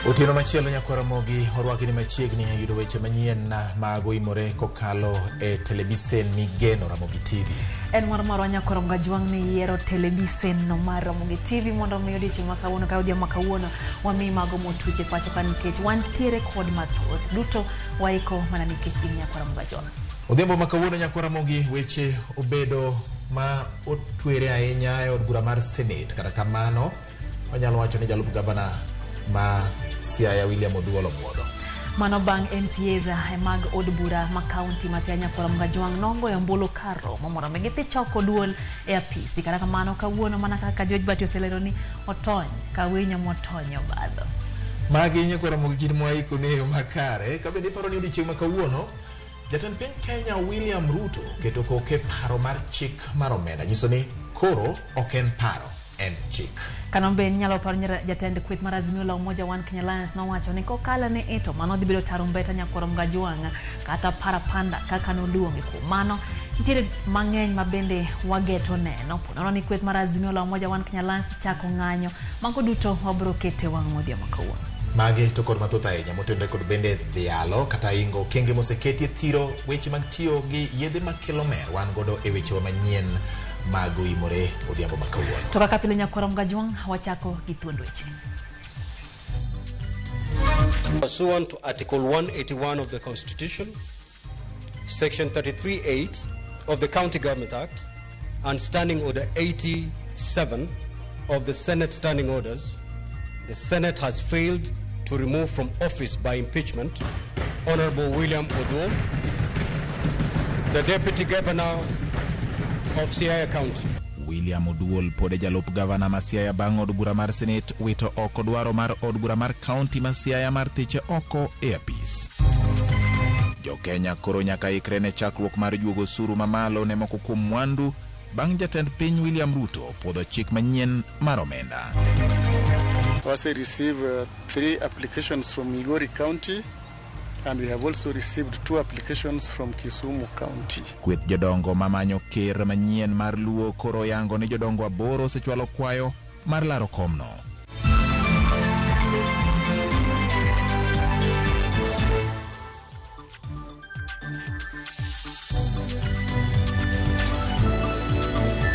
Otieno machielo nyakwar Ramogi orwaki ni machiegni e yudo weche manyien mag oimore kokalo e telebisen migeno Ramogi TV. En mor marwa nyakwar Mgajwang' ni yiero telebisen no mar Ramogi TV mondo mi odiochieng' ma kawuono ka odhiambo ma kawuono wami mago motuch e pacho ka nikech wantiere kod mathoth duto waiko mana nikech in nyakwar Mgajwang'. Odhiambo ma kawuono nyakwar Ramogi weche obedo ma otwere ahinya e od bura mar Senate. Kata kamano wanyalo wacho ni jalup gavana ma Siaya William Oduol obwodho. Mano bang' MCAs mag od bura ma kaunti ma Siaya Nyakwar Mgajwang' nogoyo ombulu kar romo mondo mi gidhi choko duol e apisi. Kata kamano kawuono mana kaka George Bati oselero ni otony ka winyo motony obadho. Magi nyakwar Ramogi gin mwaiko ne yo makare. Ka bende iparo ni odiochieng' ma kawuono Jatend piny Kenya William Ruto oketo koke paro mar chik mar omenda nyiso ni koro ok en paro en chik. Kano be inyalo paro ni jatend kweth mar Azimio la Umoja One Kenya Alliance nowacho ni kokalo ne e to mano dhi bedo tarumbeta nyakwar Mgajwang' kata parapanda kaka noluonge. Kuom mano nitiere mang'eny ma bende wageto neno. Po nono ni kweth mar Azimio la Umoja One Kenya Alliance chako ng'anyo, mago duto wabro kete wang' odhiambo kawuono. Magi to kod mathoth ahinya motenore kod bende dhialo kata ingo okenge moseketi e thiro weche mag tiyo gi yedhe makelo mer wan godo e wechewa manyien mag oimore odhiambo ma kawuono. To kaka pile nyakwar Mgajwang' wachako gi thuond weche. Pursuant to Article 181 of the Constitution, Section 33.8 of the County Government Act, and Standing Order 87 of the Senate Standing Orders, the Senate has failed to remove from office by impeachment Honorable William Oduol, the Deputy Governor of Siaya County. William Oduol pod e jalup gavana ma Siaya bang' od bura mar Senate wito oko dwaro mar od bura mar kaunti ma Siaya mar thiche oko e apis. Jo Kenya koro nyaka ikre ne chakruok mar juogo osuru mamalo ne moko kuom mwandu bang' jatend piny William Ruto puodho chik manyien mar omenda. Wase receive 3 applications from Migori County and we have also received 2 applications from Kisumu County. Kweth jodongo mamanyo ker manyien mar Luo koro oyango ni jodongo 8 osechwalo kwayo mar laro komno.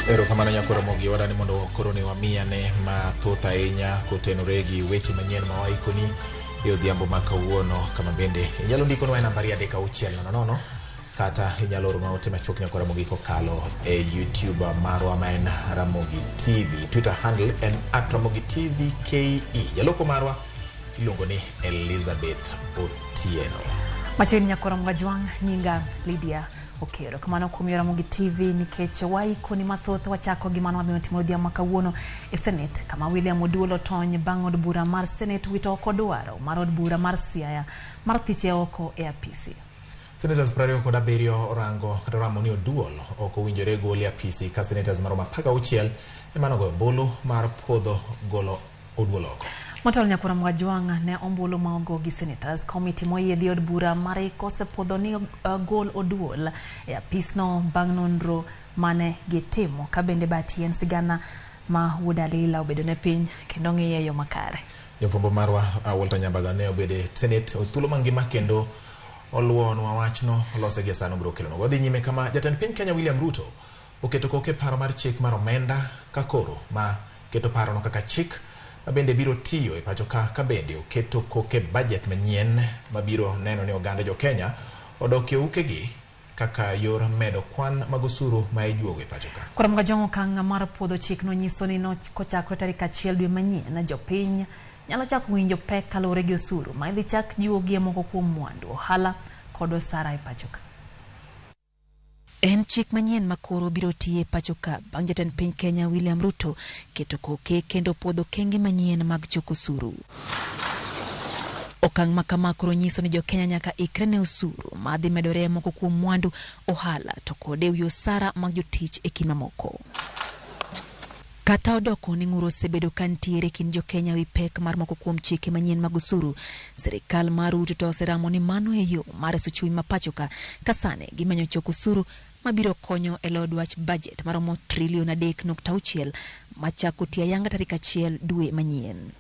Erokamano nyakwar Ramogi, wadani mondo koro ne wamiyane mathoth ahinya kotenore gi weche manyien ma waikoni e odhiambo ma kawuono, kama bende inyalo ndikonwa e nambari 3 6 0 0 kata inyalo oronwa ote machuok nyakwar Ramogi kokalo e YouTube marwa ma en Ramogi TV. Twitter handle en @RamogiTVKE. Jaloko marwa iluongo ni Elizabeth Otieno. Machiegni nyakwar Mgajwang', nyinga Lydia Okero. Kamano kuom Ramogi TV nikech waikoni mathoth wachako gi mano mabiro timore odhiambo ma kawuono e Senate kama William Oduol otony bang' od bura mar Senate wito oko dwaro mar od bura mar Siaya mar thiche oko e apisi. Senators 27 orango kata oramo ni Oduol ok owinjore gol e apisi ka senators maromo 16 ema nogoyo ombulu mar puodho golo Oduol oko. Motelo nyakwar Mgajwang' ne ombulu ma ogo gi senators committee moyiedhi od bura mar osepwodho ni gol Oduol e apisno bang' nonro mane gitimo ka bende Bati en sigana ma wuod Alila obedo ne piny kendo ng'iye e yo makare. Jafwambo marwa Walter Nyambaga ne obedo e Senate thuolo mangima kendo oluwonwa wachno olose gi sano biro kelonwa. Wadhi nyime kama jatend piny Kenya William Ruto oketo koke paro mar chik mar omenda ka koro ma keto parono kaka chik ma bende biro tiyo e pacho ka bende oketo koke budget manyien mabiro neno ni oganda jo Kenya odok e ukegi kaka yor medo kwan mag osuru ma ijuogo e pacho ka. Koro Mgajwang' okang' mar puodho chik no nyiso ni no kochakore tarik 1 dwe manyien jopiny nyalo chako winjo pek kaluwore gi osuru ma idhi chak juogi e moko kuom mwandu, ohala kod osara e pacho ka. En chik manyien ma koro biro tiyo e pacho ka bang' jatend piny Kenya William Ruto keto koke kendo puodho okenge manyien mag choko osuru. Okang' ma kama koro nyiso ni jo-Kenya nyaka ikre ne osuru madhi medore e moko kuom mwandu, ohala to kod ewi osara mag jotich e kind mamoko. Kata odoko ni ng'ur osebedo ka nitiere kind jo-Kenya ewi pek mar moko kuom chike manyien mag osuru, sirikal mar Ruto to oseramo ni mano e yo mar reso chuny ma pacho ka ka sani gimenyo choko osuru mabiro konyo e loyo dwach budget maromo trilion 3.6 machako tiyo ayanga tarik 1 dwe manyien.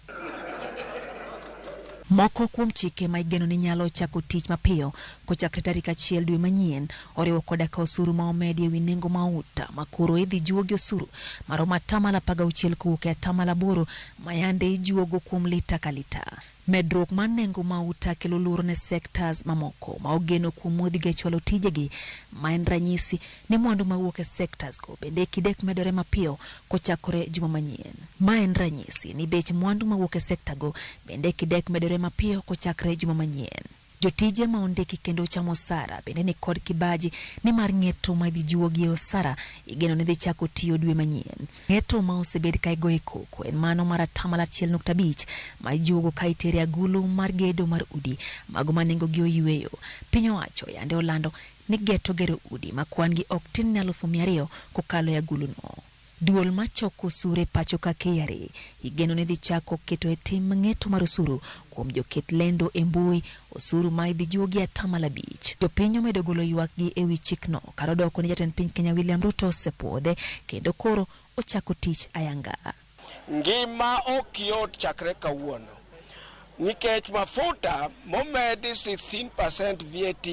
Moko kuom chike ma igeno ni nyalo chako tich mapiyo kochakre tarik 1 dwe manyien oriwo koda ka osuru ma omedi ewi nengo mauta ma koro idhi juogi osuru maromo 60% kowuok e 8% ma yande ijuogo kuom lita ka lita. Medruok mar nengo mauta kelo luoro ne sectors mamoko ma ogeno kuom wuodhgi e chwalo tijegi, ma en ranyisi ni mwandu mawuok e sectors go bende kidek medore mapiyo kochakore juma manyien. Ma en ranyisi ni bech mwandu mawuok e sekta go bende kidek medore mapiyo kochakre juma manyien. Jotije ma ondiki kendo chamo osara bende ni kod kibaji ni mar ng'eto ma idhi juogi e osara igeno ni dhi chako tiyo dwe manyien. Ng'eto ma osebed ka igoyo koko en mano mar 1.5% ma ijuogo ka itere agulu mar gedo mar udi mago ma nengogi oyweyo. Piny owacho yande olando ni geto gero udi ma kwan gi ok tin ne 200,000 kokalo e aguluno. Duol machoko osuru e pacho ka KRA igeno ni dhi chako keto e tim ng'eto mar osuru kuom joket lendo e mbui, osuru ma idhi juogi 5%. Jopiny omedo golo ywakgi ewi chikno kar odoko ni jatend piny Kenya William Ruto osepuodhe kendo koro ochako tich ayanga. Ngima ok yot chakre kawuono nikech mafuta momedi 16% VAT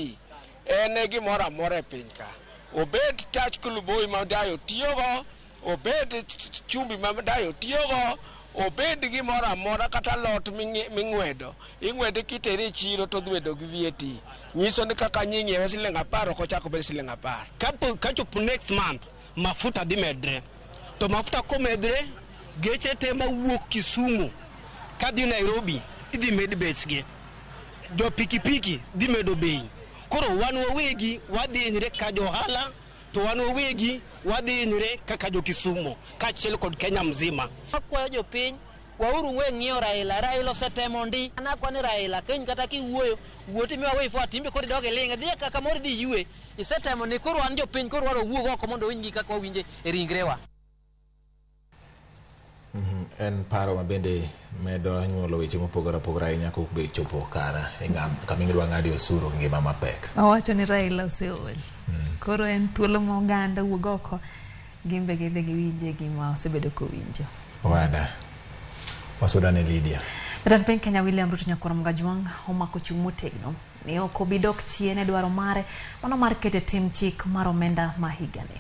en e gimoro amora e piny ka. Obed tach kuluboi ma dayo tiyogo, obed chumbi ma dayo tiyogo, obed gimoro amora kata lot ming'wedo. Ing'wede kitere e chiro to dhwedo gi VAT. Nyiso ni kaka nying'iewe siling 10 ok ochako bed siling 10. Kachopo next month mafuta dhi medre. To mafuta komedre, geche te mawuok Kisumu kadhi Nairobi idhi med bechgi. Jo pikipiki dhi medo bei. Koro wan wawegi wadhi hinyre ka jo ohala, to wan wawegi wadhi hinyre kaka jo Kisumu kaachiel kod Kenya mzima. Akwayo jopiny wauru we ng'iyo Raila. Raila osetemo ndi. An akwa ni Raila kiny kata kiwuoyo wuo timiwa way forward timbe koro idog iling'. Dhi kaka moro idhi ywe. Isetemo ni koro wan jopiny koro wadwa wuog oko mondo winj gi kaka wawinje e ringrewa. En paro ma bende medo nyuolo weche mopogore opogore ahinya kok be chopo kara e kama idwa ng'ade osuru ngima mapek. Owacho ni Raila oseol. Koro en thuolo ma oganda wuog oko gimbe gidhi giwinje gima osebedo kowinjo. Owada. Wasuda ne Lydia. Jatend piny Kenya William Ruto Nyakwar Mgajwang' omako chung' motegno ni ok obi dok chien e dwaro mare mano mar keto e tim chik mar omenda ma higani.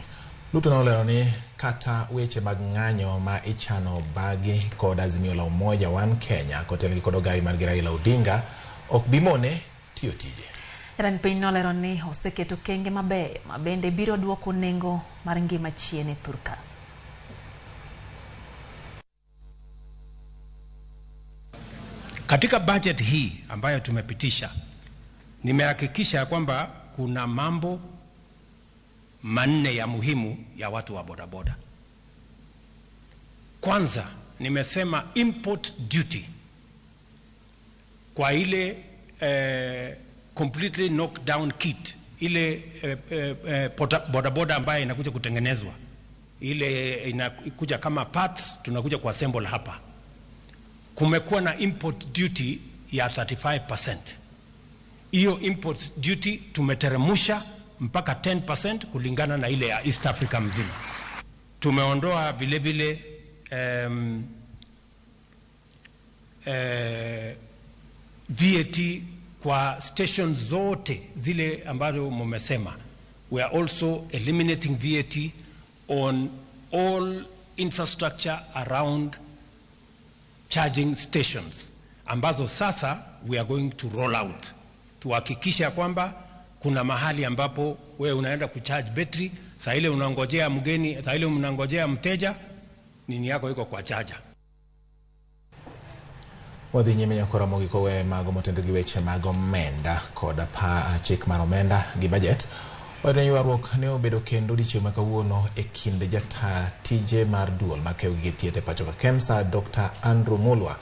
Ruto nolero ni kata weche mag ng'anyo ma ichano bagi kod Azimio la Umoja One Kenya kotelgi kod ogai margi Raila Odinga ok bi mone tiyo tije. Jatend piny nolero ni oseketo kenge mabeyo ma bende biro duoko nengo mar ngima chien e thurka. Katika budget hii ambayo tumepitisha, nimehakikisha kwamba kuna mambo manne ya muhimu ya watu wa bodaboda. Kwanza, nimesema import duty kwa ile completely knocked down kit, ile bodaboda ambayo inakuja kutengenezwa, ile inakuja kama parts, tunakuja kuassemble hapa. Kumekuwa na import duty ya 35%. Hiyo import duty tumeteremusha mpaka 10% kulingana na ile ya East Africa mzima. Tumeondoa vile vile VAT kwa stations zote zile ambazo mmesema. We are also eliminating VAT on all infrastructure around charging stations ambazo sasa we are going to roll out. Tuhakikisha kwamba kuna mahali ambapo we unaenda kucharge battery, saa ile unangojea mgeni, saa ile unangojea mteja, nini yako iko kwa charger. Wadhi nyime nyaka Ramogi kowe mago motendo gi weche mag omenda kod pa chik mar omenda gi budget. Wayudo ni ywaruok ne obedo kendo odiechieng' ma kawuono e kind jata tije mar duol makeyo gige thieth e pacho ka KEMSA Dr. Andrew Mulwa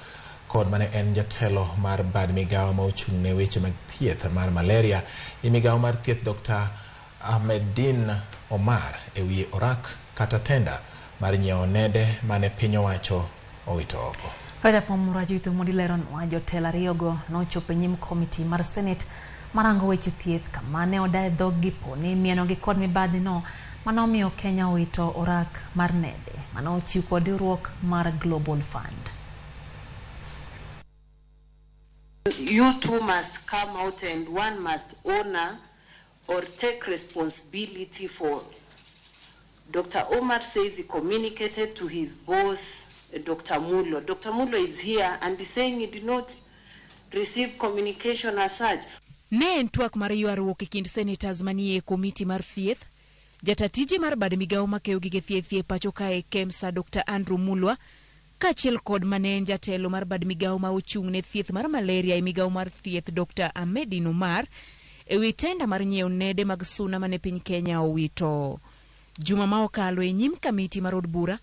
kod mane en jatelo mar bad migawo ma ochung' ne weche mag thieth mar malaria e migawo mar thieth Dr. Ahmeddin Omar e wi orak kata tenda mar nyiewo nede mane piny owacho owito oko. Jafwamb Rajo Omondi leronwa jotelo ariyogo nochopo e nyim komiti mar Senate marango weche thieth kama ne odaye dhog-gi po ni mienogi kod mibadhi no manomiyo Kenya owito orak mar nede mane ochiw kod riwruok mar Global Fund. You two must come out and one must honor or take responsibility for. Dr. Omar says he communicated to his boss, Dr. Mulwa. Dr. Mulwa is here and he's saying he did not receive communication as such. Ne en twak mar ywaruok e kind senators manie komiti mar thieth, jata tije mar bad migawo makeyo gige thieth e pacho kae KEMSA Dr. Andrew Mulwa, kaachiel kod mane en jatelo mar bad migawo ma ochung' ne thieth mar malaria e migawo mar thieth Dr. Ahmedin Omar ewi tenda mar nyiewo nede mag suna mane piny Kenya owito. Juma ma okalo e nyim kamiti mar od bura,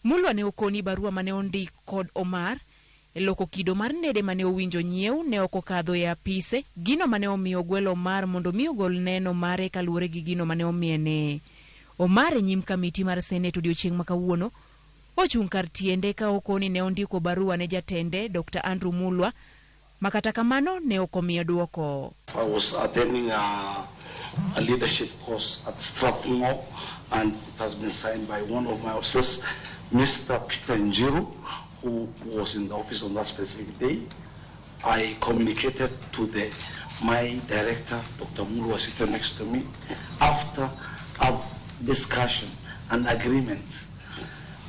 Mulwa ne okoni barua mane ondik kod Omar e loko kido mar nede mane owinjo nyiew ne ok okadho e apise, gino mane omiyo ogwelo Omar mondo mi ogol neno mare kaluwore gi gino mane omiene. Omar e nyim kamiti mar Senet odiochieng' ma kawuono ochung' kar tiende ka okoni ne ondiko barua ne jatende Dr. Andrew Mulwa ma kata kamano ne ok omiye dwoko. I was attending a leadership course at Strathmore, and it has been signed by one of my officers, Mr. Peter Njiru, who was in the office on that specific day. I communicated to my director, Dr. Mulwa, sitting next to me, after a discussion and agreement.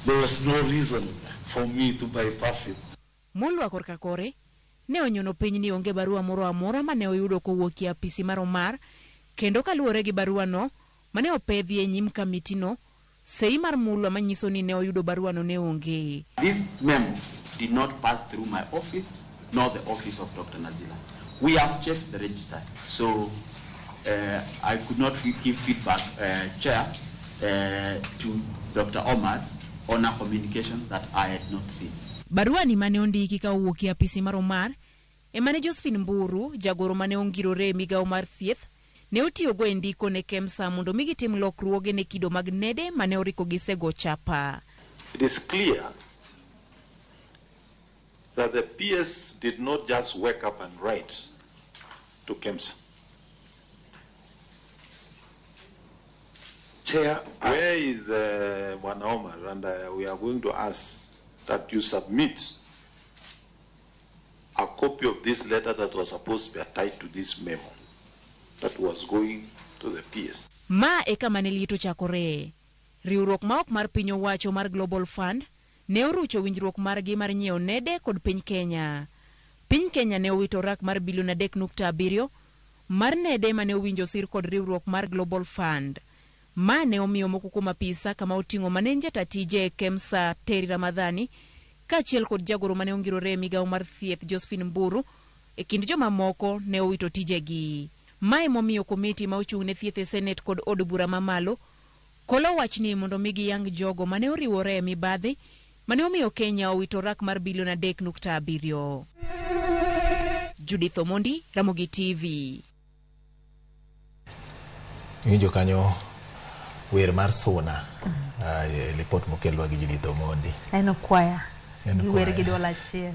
There was no reason for me to bypass it. Mulwa korka kore ne onyono piny ni onge barua moro amora mane oyudo kowuok e apisi mar Omar, kendo kaluwore gi barua no mane opedhi e nyim kamitino, sei mar Mulwa manyiso ni ne oyudo barua no ne onge. This memo did not pass through my office nor the office of Dr. Nazila. We have checked the register, so I could not give feedback, Chair, to Dr. Omar on a communication that I had not seen. Barua ni mane ondiki ka owuok e apisi mar Omar ema ne Josephine Mburu, jagoro mane ongirore e migawo mar thieth, ne otiyogo e ndiko ne KEMSA mondo mi gitim lokruoge ne kido mag nede mane oriko gisego chapa. It is clear that the PS did not just wake up and write to KEMSA. Chair, where is Bwana Omar? And we are going to ask that you submit a copy of this letter that was supposed to be attached to this memo that was going to the PS. Ma e kama ne liet ochakore. Riwruok ma ok mar piny owacho mar Global Fund ne orucho winjruok margi mar nyiewo nede kod piny Kenya. Piny Kenya ne owito rak mar bilion 3.7 mar nede mane owinjo sir kod riwruok mar Global Fund. Ma ne omiyo moko kuom apisa kama oting'o mane jata tije KEMSA Terry Ramadhani kaachiel kod jagoro mane ongirore e migawo mar thieth Josephine Mburu e kind jomamoko ne owito tijegi. Mae momiyo komiti ma ochung' ne thieth e Senet kod od bura mamalo kolo wachni mondo mi giyang jogo mane oriwore e mibadhi mane omiyo Kenya owito rak mar bilion 3.7. Judith Omondi, Ramogi TV. Iwinjo kanyo wer mar suna, lipot mokelwa gi Judith Omondi. En okwaya. Giwer gi dwol achiel.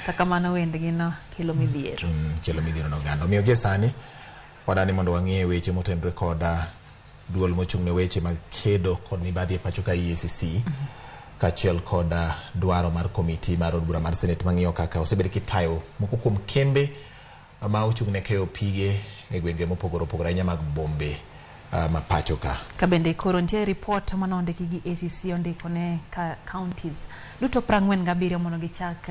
Kata kamano wendgi no kelo midhiero. Kelo midhiero ne oganda. Omiyo gie sani wadani mondo wang'e weche motenore kod duol mochung' ne weche mag kedo kod mibadhi e pacho ka EACC, kaachiel kod dwaro mar komiti mar od bura mar Senate mang'iyo kaka osebed kitayo moko kuom kembe ma ochung' ne keyo pige e gwenge mopogore opogore ahinya mag bombe ma pacho ka. Ka bende koro nitie report mane ondiki gi ACC ondiko ne counties duto 47 mondo gichak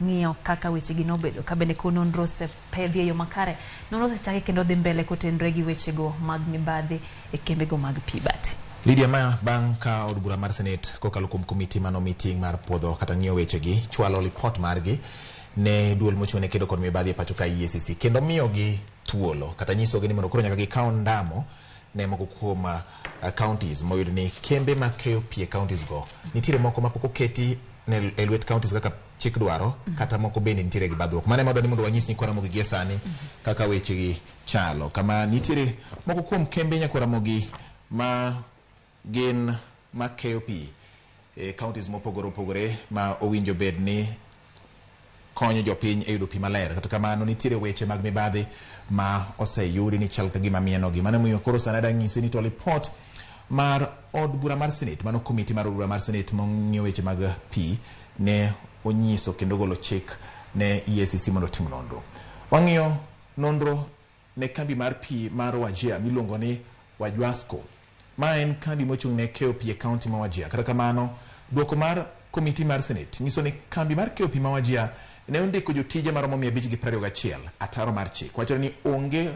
ng'iyo kaka wechegi nobedo. Ka bende koro nonro osepedhi e yo makare, nonro osechaki kendo dhi mbele kotenore gi wechego mag mibadhi e kembego mag pi bati. Lydia, ma bang' ka od bura mar Senate kokalo kuom komiti mano meeting mar puodho kata ng'iyo wechegi chwalo lipot margi ne duol mochung' ne kedo kod mibadhi e pacho ka EACC kendo miyogi thuolo kata nyisogi ni mondo koro nyaka gikaw ndamo ne moko kuom counties moyud ni kembe makeyo pi e counties go nitiere moko mapok oketi e lwet counties kaka chik dwaro, kata moko bende nitiere gi badhruok. Mano ema wadwaro ni mondo wanyis nyikwa Ramogi gie sani kaka wechegi chalo. Kama nitiere moko kuom kembe nyakwa Ramogi ma gin makeyo pi e counties mopogore opogore ma owinjo bed ni konyo jopiny e yudo pi maler. Kata kamano nitiere weche mag mibadhi ma oseyudi ni chal ka gima mienogi. Mano emomiyo koro sani adwa nyisi ni to lipot mar od bura mar Senate, mano komiti mar od bura mar Senate mong'iyo weche mag pi, ne onyiso kendo golo chik ne EACC mondo otim nonro. Wang'iyo nonro ne kambi mar pi mar Wajir miluongo ni Wajwasco. Ma en kambi mochung' ne keyo pi e kaunti ma Wajir. Kata kamano, duoko mar komiti mar Senate nyiso ni kambi mar keyo pi ma Wajir ne ondiko jotije maromo 521 ataro mar chik. Wachore ni onge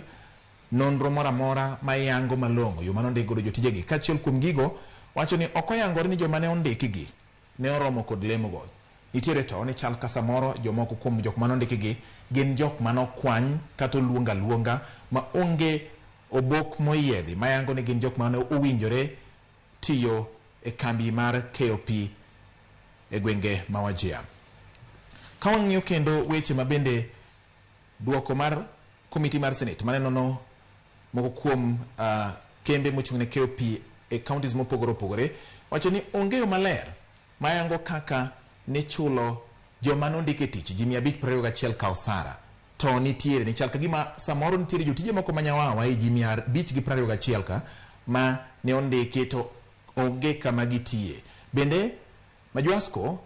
nonro moro amora ma yango malong'o yo mane ondik godo jotijegi. Kaachiel kuom gigo, wacho ni ok oyangore ni joma ne ondikgi ne oromo kod lemogo. Nitiere to ni chal ka samoro jomoko kuom jok mane ondikgi gin jok mane okwany kata oluong aluonga ma onge obok moyiedhi mayango ni gin jok mane owinjore tiyo e kambi mar keyo pi e gwenge ma Wajir. Ka wang'iyo kendo weche ma bende duoko mar komiti mar Senate mane nono moko kuom kembe mochung' ne keyo pi e counties mopogore opogore wacho ni onge yo maler mayango kaka nichulo joma nondik e tich ji 521 ka osara to nitiere ni chal ka gima samoro nitiere jotije moko manyawawa e ji 521 ka ma ne ondiki to onge kama gitiye. Bende Majwasco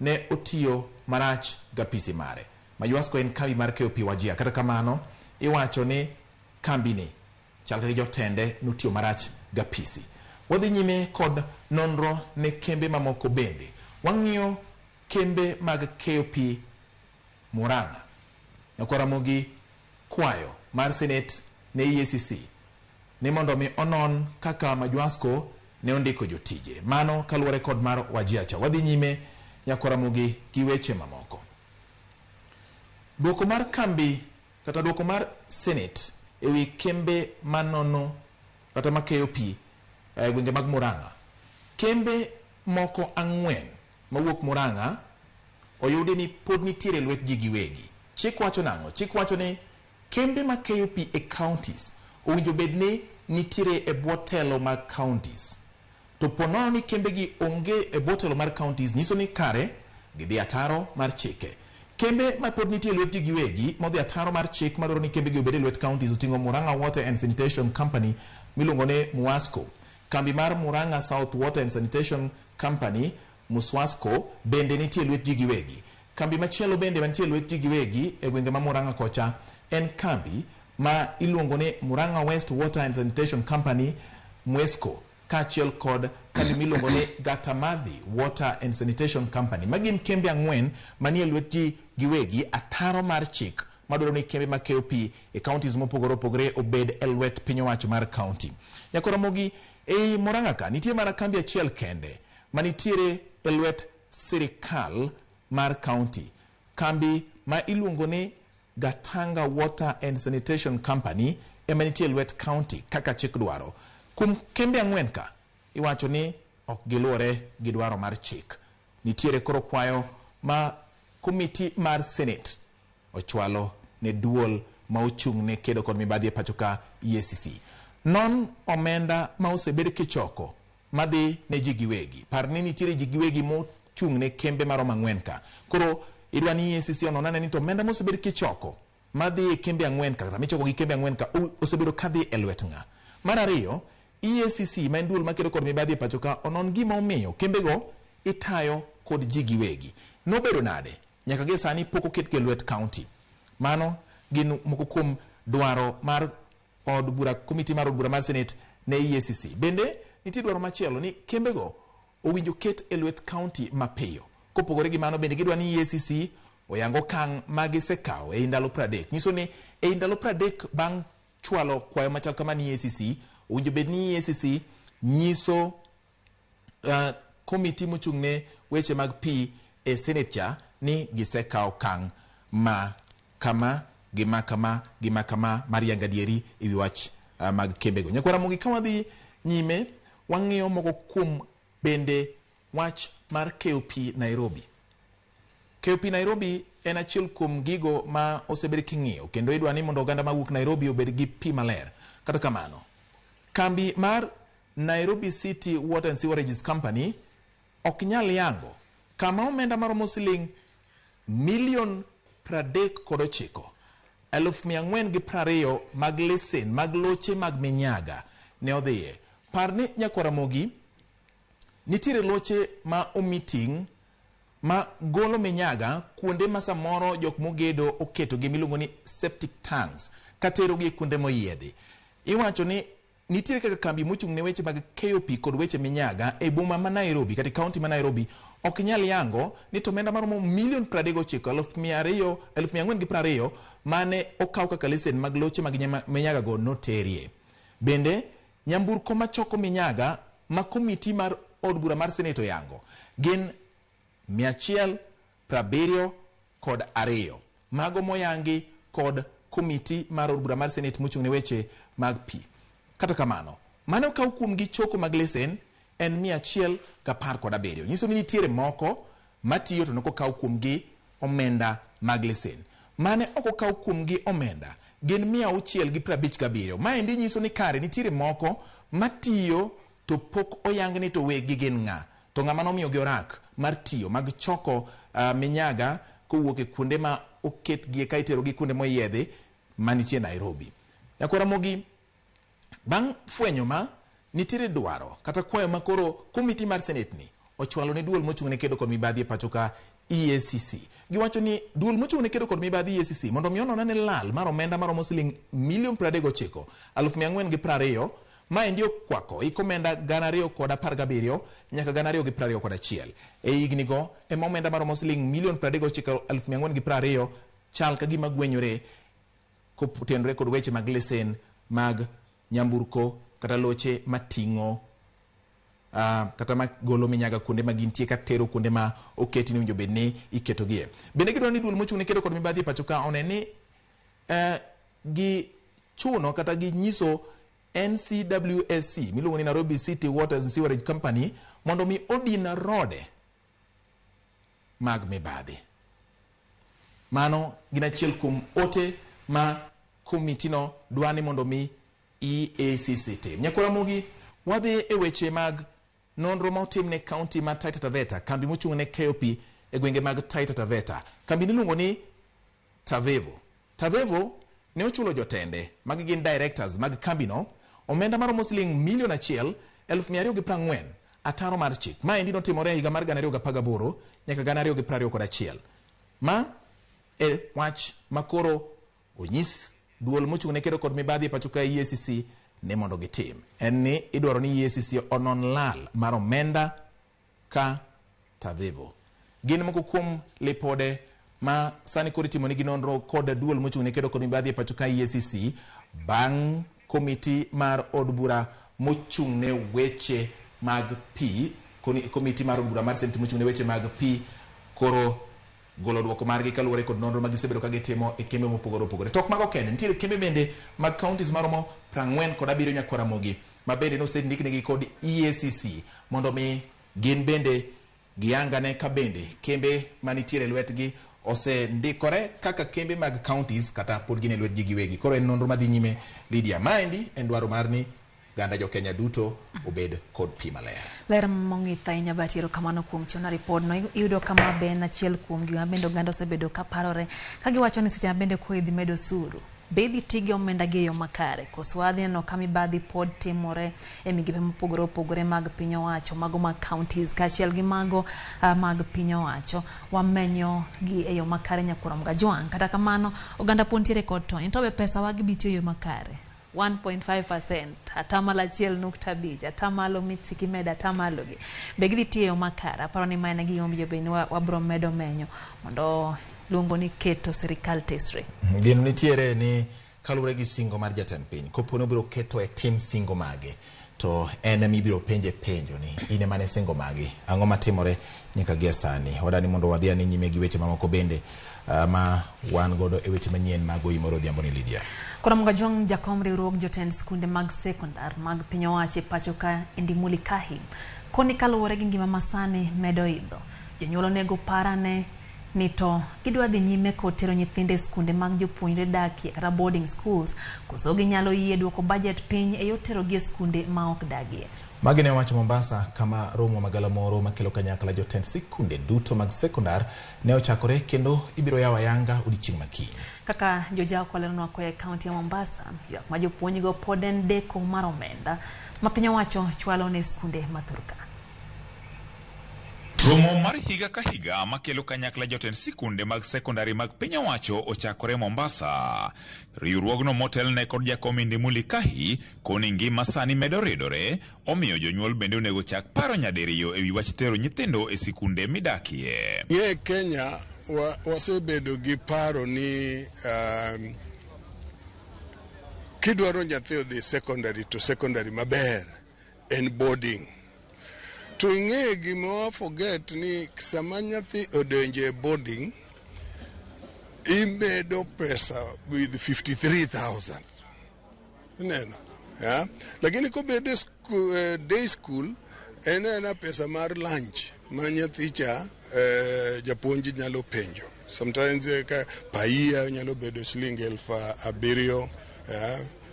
ne otiyo marach gapisi mare. Majwasco en kambi mar keyo pi Wajir. Kata kamano iwacho ni kambini chal ka gi jotende notiyo marach gapisi. Wadhi nyime kod nonro ne kembe mamoko bende. Wang'iyo kembe mag keyo pi Murang'a. Nyakwar Ramogi kwayo mar Senate ne EACC ni mondo mi onon kaka Majwasco ne ondiko jotije. Mano kaluwore kod mar Wajir cha. Wadhi nyime Nyakwar Ramogi gi weche mamoko. Duoko mar kambi kata duoko mar Senate ewi kembe manono kata makeyo pi e gwenge mag Murang'a. Kembe moko 4 mawuok Murang'a oyudi ni pod nitiere lwet ji giwegi. Chik wacho nang'o? Chik wacho ni kembe makeyo pi e counties owinjo bed ni nitiere e bwo telo mag counties. To po nono ni kembe gi onge e bwo telo mar counties nyiso ni kare gidhi ataro mar chike. Kembe ma pod nitie lwet ji giwegi modhi ataro mar chik madwaro ni kembe gi obed e lwet counties oting'o Murang'a Water and Sanitation Company miluongo ni Muasco. Kambi mar Murang'a South Water and Sanitation Company Muswasco bende nitie lwet ji giwegi. Kambi machielo bende mantie lwet ji giwegi e gwenge ma Murang'a kocha en kambi ma iluongo ni Murang'a West Water and Sanitation Company Mwesco kaachiel kod kambi miluongo ni Gatamadhi Water and Sanitation Company. Magin kembe 4 manie lwet ji giwegi ataro mar chik madwaro ni kembe makeyo pi e counties mopogore opogore obed e lwet piny owacho mar county. Nyakwar Ramogi, ei Murang'a ka nitie mana kambi achiel kende manitiere e lwet sirikal mar county. Kambi ma iluongo ni Gatanga Water and Sanitation Company ema nitie e lwet county kaka chik dwaro. Kuom kembe 4 ka iwacho ni ok giluwore gi dwaro mar chik. Nitiere koro kwayo ma komiti mar Senate ochwalo ne duol ma ochung' ne kedo kod mibadhi e pacho ka EACC. Non omenda ma osebed kichoko madhi ne ji giwegi. Par ni nitiere ji giwegi mochung' ne kembe maromo 4 ka. Koro idwa ni EACC onon ane ni to omenda mosebed kichoko madhi e kembe 4 ka, kata michoko gi kembe 4 ka, osebedo kadhi e lwet ng'a. Mar ariyo, EACC ma en duol makedo kod mibadhi e pacho ka onon gima omiyo kembego itayo kod ji giwegi. Nobedo nade? Nyaka gie sani pok oketgi e lwet county. Mano gin moko kuom dwaro mar od bura, komiti mar od bura mar Senate ne EACC. Bende nitie dwaro machielo ni kembego owinjo ket e lwet county mapiyo. Kopogore gi mano bende gidwa ni EACC oyang okang' ma gisekawo ei ndalo 30. Nyiso ni ei ndalo 30 bang' chwalo kwayo machal kama ni EACC, owinjo bed ni EACC nyiso komiti mochung' ne weche mag pi e Senate cha ni gisekawo okang' ma kama gi ma kama gi ma kama mar yango adieri e wi wach mag kembego. Nyakwar Ramogi, ka wadhi nyime wang'iyo moko kuom bende wach mar keyo pi Nairobi. Keyo pi Nairobi en achiel kuom gigo ma osebed king'iyo kendo idwa ni mondo oganda mawuok Nairobi obed gi pi maler. Kata kamano, kambi mar Nairobi City Water and Sewerages Company ok nyal yango kama omenda maromo siling milion 39,420 mag lesen mag loche mag minyaga ne odhiye. Par ni Nyakwar Ramogi, nitiere loche ma omi ting' ma golo minyaga kuonde ma samoro jok mogedo oketogi miluongo ni septic tanks katerogi kuonde moyiedhi. Iwacho ni nitiere kaka kambi mochung' ne weche mag keyo pi kod weche minyaga e boma ma Nairobi kata e kaunti ma Nairobi ok nyal yango ni to omenda maromo milion 39, 420 mane okaw kaka lesen mag loche mag minyaga go noterie. Bende nyamburko machoko minyaga ma komiti mar od bura mar Senate oyango gin 172 mago moyangi kod komiti mar od bura mar Senate mochung' ne weche mag pi. Kata kamano, mane okaw kuomgi choko mag lesen en 117. Nyiso ni nitiere moko matiyo to ne ok okaw kuomgi omenda mag lesen. Mane ok okaw kuomgi omenda gin 657. Maendi nyiso ni kare nitiere moko matiyo to pok oyang ni to weggi gin ng'a. To ng'ama nomiyogi orak mar tiyo mag choko minyaga kowuok e kuonde ma oketgie ka iterogi kuonde moyiedhi manitie Nairobi. Nyakwar Ramogi, bang' fwenyo ma nitiere dwaro kata kwayo ma koro komiti mar Senate ni ochwalo ne duol mochung' ne kedo kod mibadhi e pacho ka EACC. Giwacho ni duol mochung' ne kedo kod mibadhi EACC mondo mi onon ane lal mar omenda maromo siling milion 39, 420,000 maendi okwako hik omenda 2017 nyaka 2021. E higni go ema omenda maromo siling milion 39, 420,000 chal ka gima gwenyore kotenore kod weche mag lesen mag nyamburko kata loche mating'o kata magolo minyaga kuonde ma gintie katero kuonde ma oketi ni owinjo bed ni iketogie. Bende gidwaro ni duol mochung' ne kedo kod mibadhi e pacho ka one ni gichuno kata ginyiso NCWSC miluongo ni Nairobi City Water and Sewerage Company mondo mi odin rode mag mibadhi. Mano gin achiel kuom ote ma komitino dwa ni mondo mi EACC tim. Nyakwar Ramogi, wadhi e weche mag nonro ma otim ne kaunti ma Taita Taveta, kambi mochung' ne keyo pi e gwenge mag Taita Taveta. Kambi niluongo ni Tavevo. Tavevo ne ochulo jotende, magi gin directors mag kambino, omenda maromo siling milion 1, 240,000 ataro mar chik. Maendi notimore e higa mar 2018 nyaka 2021. Ma e wach makoro onyis duol mochung' ne kedo kod mibadhi e pacho ka EACC ne mondo gitim. En ni idwaro ni EACC onon lal mar omenda ka Tavevo. Gin moko kuom lipode ma sani koro itimo nigi nonro kod duol mochung' ne kedo kod mibadhi e pacho ka EACC bang' komiti mar od bura mochung' ne weche mag pi, komiti mar od bura mar Senate mochung' ne weche mag pi koro golo duoko margi kaluwore kod nonro ma gisebedo ka gitimo e kembe mopogore opogore. To ok mago kende, nitiere kembe bende mag counties maromo 47 Nyakwar Ramogi ma bende nosendiknegi kod EACC mondo mi gin bende giyangane ka bende kembe manitiere e lwetgi osendikore kaka kembe mag counties kata pod gin e lwet ji giwegi. Koro en nonro madhi nyime Lydia. Maendi en dwaro mar ni ganda jo Kenya duto obed kod pi maler. Ler mong'ith ahinya Bahati, erokamano kuom chiwona ripodno. Iyudo ka ma be en achiel kuom gima bende oganda osebedo ka parore ka giwacho ni seche ma bende koro idhi med osuru, be idhi ti gi omenda gi e yo makare koso wadhi neno ka mibadhi pod timore e migepe mopogore opogore mag piny owacho, mago mag counties kaachiel gi mago mag piny owacho. Wamenyo gi e yo makare Nyakurom Gajwang'. Kata kamano oganda pod nitiere kod tony to be pesa wagi bi tiyo e yo makare. 1.5%, atamalo 1.5, atamalo mitsi kimedo atamalo gi. Be gidhi tiyo e yo makare? Aparo ni ma en gima owinjo bed ni wabro medo menyo mondo luongo ni keto sirikal tesre. Geno nitiere ni kaluwore gi singo mar jatend piny, kopo ni obiro keto e tim singo mage, to en ema ibiro penje penjo ni in ema ne singo magi, ang'o matimore nyaka gie sani. Wadani mondo wadhi ane nyime gi weche mamoko bende ma wan godo e weche manyien mag Oimoro Odhiambo ni Lydia. Koro Mgajwang' jakom riwruog jotend skunde mag sekondar mag piny owacho e pacho ka Indimuli Kahi koni kaluwore gi ngima masani medo idho, jonyuol onego parane ni to gidwa dhi nyime kod tero nyithindo e skunde mag jopuonjre dakie kata boarding schools, koso ginyalo yie duoko budget piny e yor terogi e skunde ma ok dagie. Magi ne owacho Mombasa kama romo magalamoro makelo kanyakla jotend sikunde duto mag sekondar ne ochakore kendo ibiro yawo ayanga odiechieng' ma kiny. Kaka jojako leronwa koa e kaunti ya Mombasa, ywak ma jopuonjgo pod en deko mar omenda ma piny owacho chwalo ne skunde ma thurka. Romo mar higa ka higa makelo kanyakla jotend sikunde mag sekondari mag piny owacho ochakore Mombasa. Riwruogno motelne kod jakom Indimuli Kahi koni ngima sani medo ridore, omiyo jonyuol bende onego chak paro nyadiriyo ewi wach tero nyithindo e sikunde midakie. Ye Kenya wasebedo gi paro ni kidwaro nyathi odhi secondary to secondary maber en boarding. To ing'e gima wa forget ni sama nyathi odonjo e boarding, imedo pesa with 53,000. Ineno? Yeah? Lakini kobedo e day school, en ena pesa mar lunch ma nyathi cha japuonj nyalo penjo. Sometimes ka paia nyalo bedo shiling 7,000,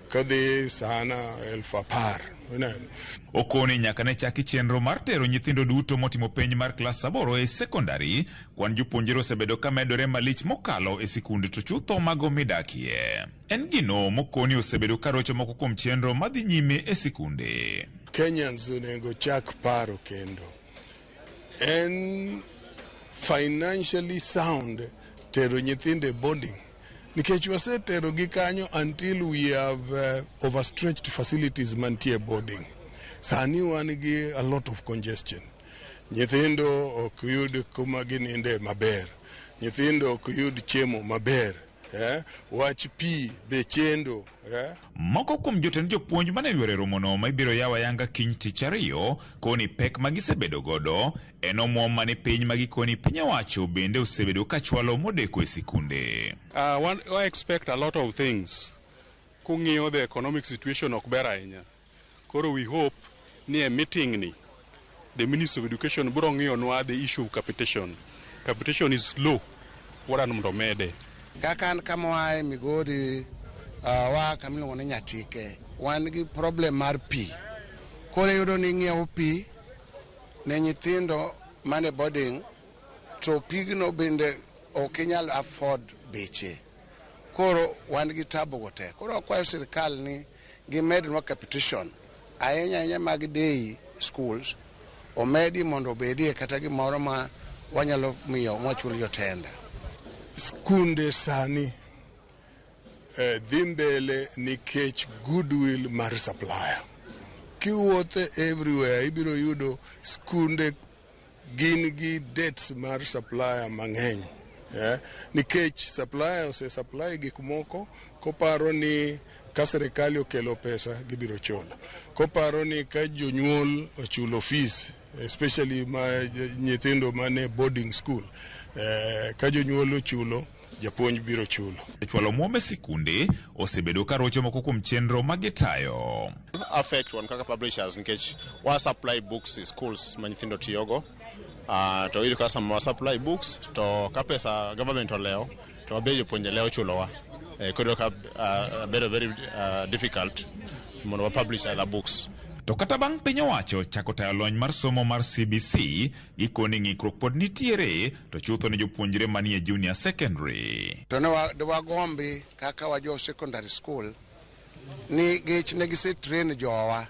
kadhi sana 10,000. Ineno? Okoni nyaka ne chaki chenro mar tero nyithindo duto motimo penj mar klas 8 e sekondari, kwan jopuonjre osebedo ka medore malich mokalo e sikunde to chutho mago midakie. En gino mokoni osebedo ka rocho moko kuom chenro madhi nyime e sikunde. Kenyans onego chak paro kendo. En financially sound tero nyithindo e boarding. Nikech wasetero gi kanyo until we have overstretched facilities mantie boarding. Sani wan gi a lot of congestion. Nyithindo ok yud kuma gininde maber. Nyithindo ok yud chiemo maber. Wach pi be chendo. Moko kuom jotend jopuonj mane oyuoro e romono ma ibiro yaw ayanga kiny tich ariyo koni pek ma gisebedo godo en omuom mane piny ma gikoni piny owacho bende osebedo ka chwalo modeko e sikunde. I expect a lot of things. Kung'iyo the economic situation ok ber ahinya. Koro we hope ni e meeting ni the Minister of Education biro ng'iyonwa the issue of capitation. Capitation is low. Wadwaro mondo omede. Kaka an kama waaye Migori, wa kama iluongo ni Nyatike, wan gi problem mar pi. Koro iyudo ni ing'iewo pi ne nyithindo mane boarding, to pigno bende ok inyal afford beche. Koro wan gi tabu go te. Koro wakwayo sirikal ni gimednwa capitation ahinya ahinya mag day schools omedi mondo obedie kata gimoro ma wanyalo miyo mwachul jotenda. Skunde sani dhi mbele nikech goodwill mar supplier. Kiwuotho everywhere ibiro yudo skunde gin gi debts mar supplier mang'eny. Nikech supplier ose supply gik moko koparo ni ka sirikal okelo pesa gibiro chulo. Koparo ni ka jonyuol ochulo fees, especially ma nyithindo mane boarding school, ka jonyuol ochulo, japuonj biro chulo. Chwalo omuom e sikunde osebedo ka rocho moko kuom chenro ma gitayo. Affect wan kaka publishers nikech wa supply books e schools ma nyithindo tiyogo. To iyudo ka sama wa supply books to ka pesa government olewo to wabe jopuonje lewo chulowa. Koro ka bedo very difficult mondo wa publish other books. To kata bang' piny owacho chako tayo lony mar somo mar CBC, gikoni ng'ikruok pod nitiere to chutho ne jopuonjre manie junior secondary. To ne wagombi kaka wa jo secondary school ni gech ne gise train jowa.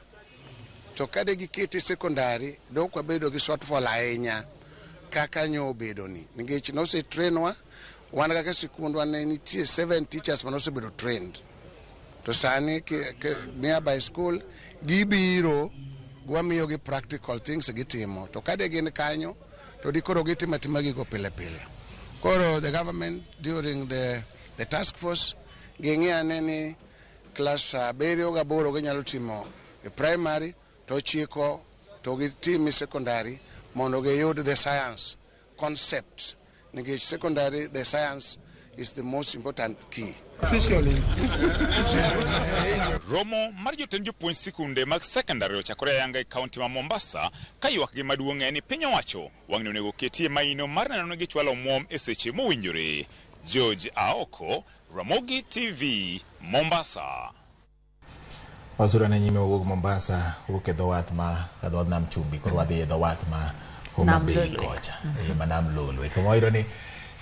To kade gikete secondary dok wabedo gi shortfall ahinya kaka nyo obedo ni. Nikech nose train wa, wan kaka sikundwa ne nitie 7 teachers mane osebedo trained. To sani nearby school gibiro wamiyogi practical things gitimo. To kade gin kanyo to dikoro gitimo atima gigo pile pile. Koro the government during the task force ging'i ane ni class 7 8 ginyalo timo e primary to 9 to gitim e secondary mondo giyud the science concept. Nikech secondary the science is the most important key. Romo mar jotend jopuonj sikunde mag secondary ochakore ayanga e kaunti ma Mombasa ka ywakgi maduong' en ni piny owacho wang'ni onego ketie maino mar neno ni gichwalo omuom e seche mowinjore. George Aoko, Ramogi TV, Mombasa. Wasura ne nyime wuok Mombasa, wuok e dho wath ma dho nam chumbi, koro wadhi e dho wath ma Homa Bay kocha, ma nam Lolwe. Kama wayudo ni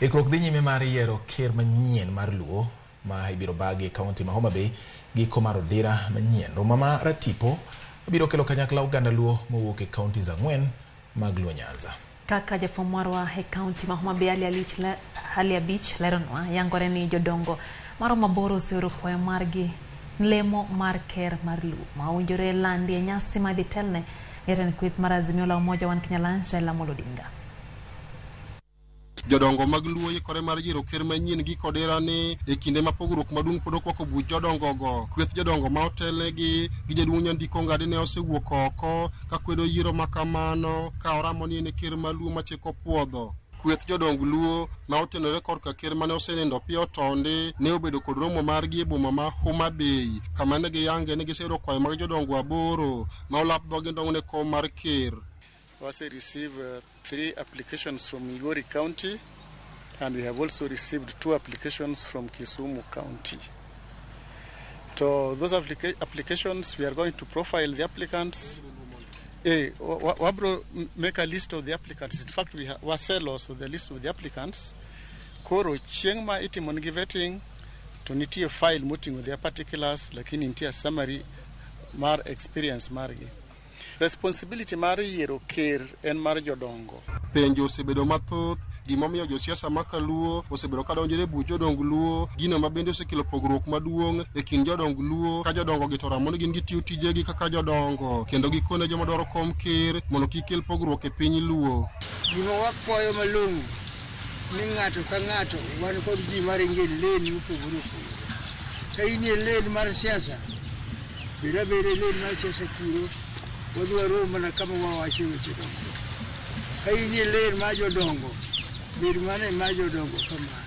ikruok dhi nyime mar yiero ker manyien mar Luo ma ibiro bagi e kaunti ma Homa Bay giko mar odira manyien. Romo ma Ratipo biro kelo kanyakla oganda Luo mowuok e kaunti 4 mag Luo Nyanza. Kaka jafwambo marwa e kaunti ma Homa Bay Ali Abich leronwa, yangore ni jodongo maromo 8 oseoro kwayo margi lemo mar ker mar Luo ma owinjore landi e nyasi ma dhi telne jatend kweth mar Azimio la Umoja One Kenya Alliance Raila Amolo Odinga. Jodongo mag Luo ikore mar yiero ker manyien gi kodera ni e kinde ma pogruok maduong' pod okwako buch jodongo go. Kweth jodongo ma otelnegi gi jaduong' Nyandiko Ngadi ne osewuok oko ka kwedo yiero ma kamano ka oramo ni en e ker ma Luo machiko puodho. Kweth jodong Luo ma otenore korka ker mane osenindo piyo tondi ne obedo kod romo margi e boma ma Homa Bay kama ne giyange ni giseyudo kwayo mag jodongo 8 ma olap dhogi ndong' ne kom mar ker. We received 3 applications from Migori County, and we have also received 2 applications from Kisumu County. So those applications, we are going to profile the applicants. Wabro make a list of the applicants. In fact, we wasell also the list of the applicants. Koro chieng' ma itimo nigi vetting, to nitie file moting'o their particulars, lakini nitie summary mar experience margi. Responsibility mar yiero ker en mar jodongo. Penjo osebedo mathoth gimomiyo josiasa ma kaluo osebedo ka donjore e buch jodong Luo, gino ma bende osekelo pogruok maduong' e kind jodong Luo ka jodongo gi to ramo ni gin gitiyo tijegi kaka jodongo kendo gikone joma dwaro kom ker mondo kik kel pogruok e piny Luo. Gima wakwayo malong'o ni ng'ato ka ng'ato wan kod ji maringo e lane mopogore opogore. Ka in e lane mar siasa, bed abeda e lane mar siasa kuro, wadhi warom mana kama wawache weche dongruok. Ka in e lane mar jodongo, bed mana e mar jodongo kamano.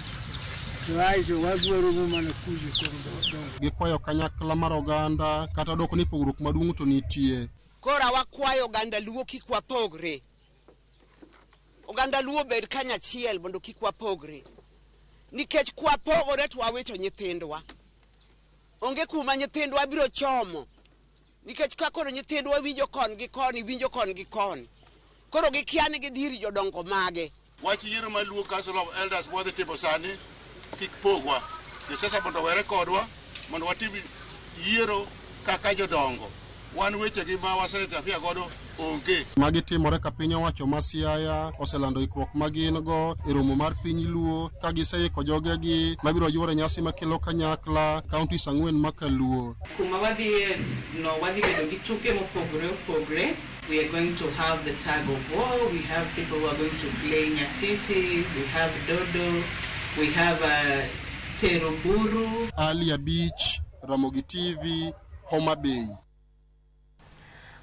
To aeto wadhi waromo mana kucho kuom dongo. Gikwayo kanyakla mar oganda kata dok ni pogruok maduong' to nitie. Koro wakwayo oganda Luo kik wapogre. Oganda Luo bed kanyachiel mondo kik wapogre. Nikech kwapogore to wawito nyithindwa. Onge kuma nyithindwa biro chomo. Nikech ka koro nyithindwa winjo kon gi koni, winjo kon gi koni. Koro gikia ni gidhi ir jodongo mage. Wach yiero mar Luo Council of Elders mwadhi timo sani kik pogwa. Josiasa mondo owere kodwa mondo watim yiero kaka jodongo. Wan wechegi ma waseintafia godo onge. Magi timore ka piny owacho ma Siaya oselando ikruok ma gin go e romo mar piny Luo ka giseiko jogegi mabiro yuoro nyasi makelo kanyakla counties 4 ma kaluo. Kuma wadhiye no wadhi bedo gi tuke mopogore opogore. We are going to have the tug of war, we have people who are going to play nyatiti, we have dodo, we have teroburu. Ali Abich, Ramogi TV, Homa Bay.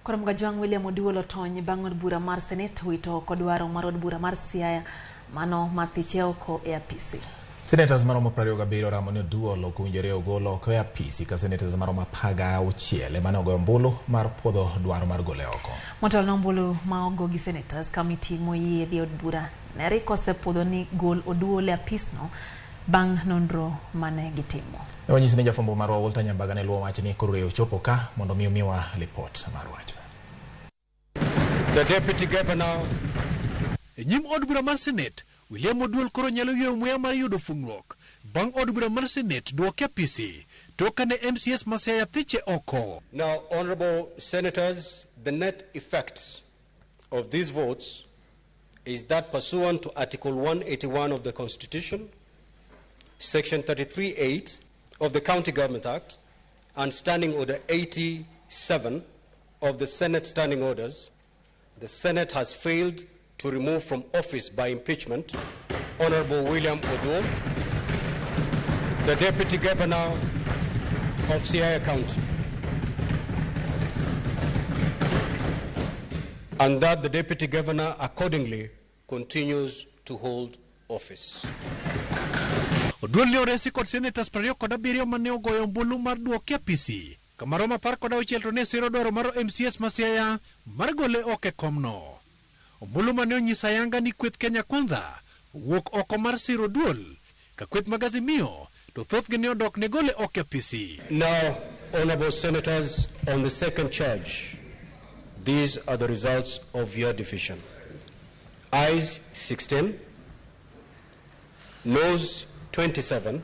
Koro Mgajwang' William Oduol otony bang' od bura mar Senate wito oko dwaro mar od bura mar Siaya mano mathiche oko e apisi. Senators maromo 27 oramo ni Oduol ok owinjore ogol oko e apisi ka senators maromo 16 ema ne ogoyo ombulu mar puodho dwaro mar gole oko. Motelo ne ombulu ma ogo gi senators, kamiti moyie dhi od bura ne rik osepuodho ni gol Oduol e apisno bang' nonro mane gitimo. Ne wanyisi ni jafwambo marwa Walter Nyambaga ne luwo wachni koro ochopo ka mondo mi omiwa lipot mar wachno. The Deputy Governor. E nyim od bura mar Senate, William Oduol koro nyalo yweyo muya mar yudo fung'ruok bang' od bura mar Senate duoke apisi tok kane MCS ma Siaya thiche oko. Now, honorable senators, the net effect of these votes is that pursuant to Article 181 of the Constitution, Section 33(8) of the County Government Act, and Standing Order 87 of the Senate Standing Orders, the Senate has failed to remove from office by impeachment Honorable William Oduol, the Deputy Governor of Siaya County, and that the Deputy Governor accordingly continues to hold office. Oduol ne oresi kod senators 27 mane ogoyo ombulu mar duoke apisi kamaromo 16 to ne siro dwaro mar MCS ma Siaya mar gole oko e komno. Ombulu mane onyiso ayanga ni kweth Kenya Kwanza owuok oko mar siro Oduol ka kweth mag Azimio to thothgi ne odok ne gole oko e apisi. Now, honorable senators, on the second charge, these are the results of your division. Ayes 16, noes 27,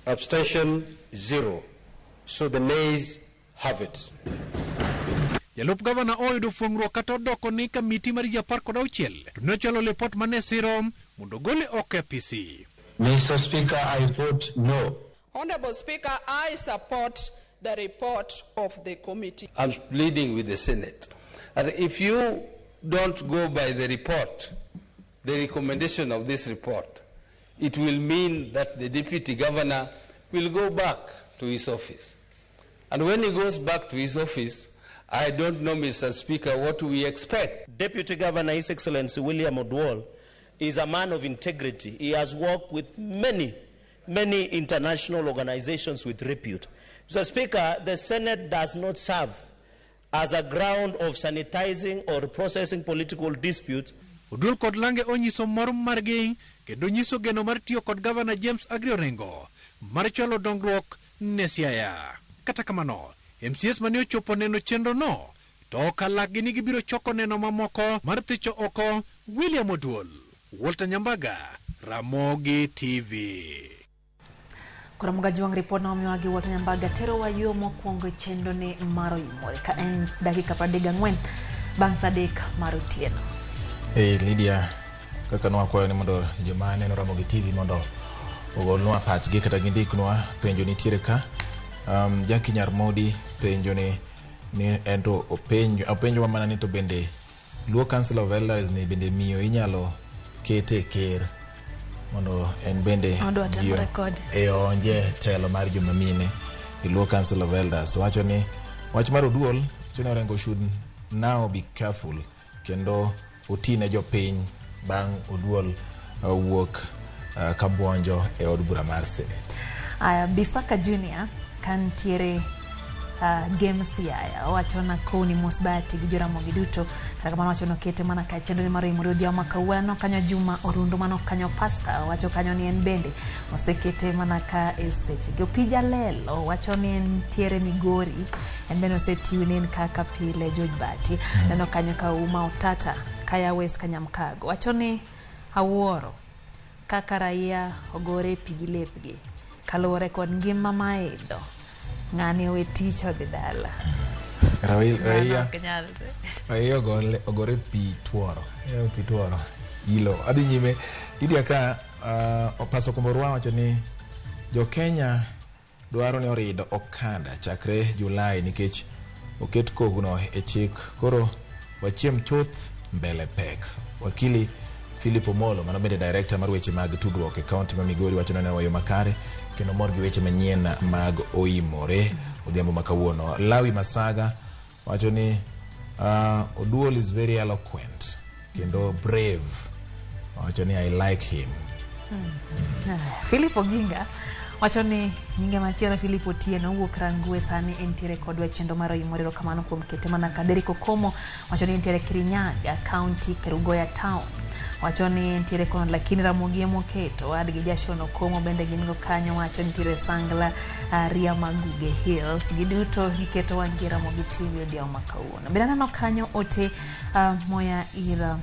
abstention 0. So the nays have it. Jalup gavana oyudo fuong'ruok kata odoko ni kamiti mar ji 16 to ne ochwalo lipot mane siro mondo ogole oko e apisi. Mr. Speaker, I vote no. Honorable Speaker, I support the report of the committee. I'm pleading with the Senate that if you don't go by the report, the recommendation of this report, it will mean that the deputy governor will go back to his office. And when he goes back to his office, I don't know, Mr. Speaker, what we expect. Deputy Governor, His Excellency William Oduol, is a man of integrity. He has worked with many, many international organizations with repute. Mr. Speaker, the Senate does not serve as a ground of sanitizing or processing political disputes. Oduol kod Lange onyiso mor margi kendo nyiso geno mar tiyo kod gavana James Agri Orengo mar chwalo dongruok ne Siaya. Kata kamano, MCAs mane ochopo neno chenro no to okalakgi ni gibiro choko neno mamoko mar thicho oko William Oduol. Walter Nyambaga, Ramogi TV. Koro Mugajwang' ripot na omiwa gi Walter Nyambaga terowa yo mokwongo e chenro ne mar Oimore ka en dakika 34 bang' sa 3 mar otieno. Lydia, kaka nwakwayo ni mondo joma neno Ramogi TV mondo ogolnwa pachgi kata gindiknwa penjo nitiere ka. Jackie Nyarmodi penjo ni ento openjo mana ni to bende Luo Council of Elders ni bende miyo inyalo kete ker mondo en bende e onje telo mar joma mine e Luo Council of Elders. To wacho ni wach mar Oduol Chino Orengo should now be careful kendo otine jopiny bang' Oduol wuok kabuonjo e od bura mar Senate. Aya, Bisaka Junior kantiere game Siaya owacho na koni mosbati gi Joramogi duto kata kamano wacho nokete mana ka chenro mar Oimore odhiambo ma kawuono. Kanyo Juma Orundo mano kanyo pasta owacho kanyo ni en bende osekete mana ka e seche gi. Opija Lelo owacho ni entiere Migori en bende osetune en kaka pile George Bati. Neno kanyo ka Uma Otata Kaya West Kanyamkago wacho ni awuoro kaka raia ogore pi gi lepgi kaluwore kod ngima maidho. Ng'ani owe tich odhi dala. Raia ogore pi tuoro. Pi tuoro. Ilo. Adhi nyime. Lydia ka Pastor Komborwa wacho ni jo Kenya dwaro ni orido okanda chakre Julai nikech oket kogno e chik. Koro wachiem chuth mbele pek. Wakili Philip Omolo mano bende director mar weche mag tudruok e county ma Migori wacho ni wayo makare kendo mor gi weche manyien mag Oimore odhiambo ma kawuono. Lawi Masaga wacho ni Oduol is very eloquent kendo brave. Wacho ni I like him. Philip Oginga wacho ni nyinge machielo Philip Otieno wuok Rangwe sani entiere kodwa e chenro mar Oimore. Erokamano kuom kete mana ka. Derek Okomo wacho ni entiere Kirinyaga County Kerugoya Town. Wacho ni entiere kono lakini Ramogi emoketo wadgi Jashon Okomo bende gin go kanyo. Wacho nitiere Sangla Ria Maguge Hills giduto giketo wang' Ramogi TV odhiambo ma kawuono. Bende aneno kanyo ote moya ir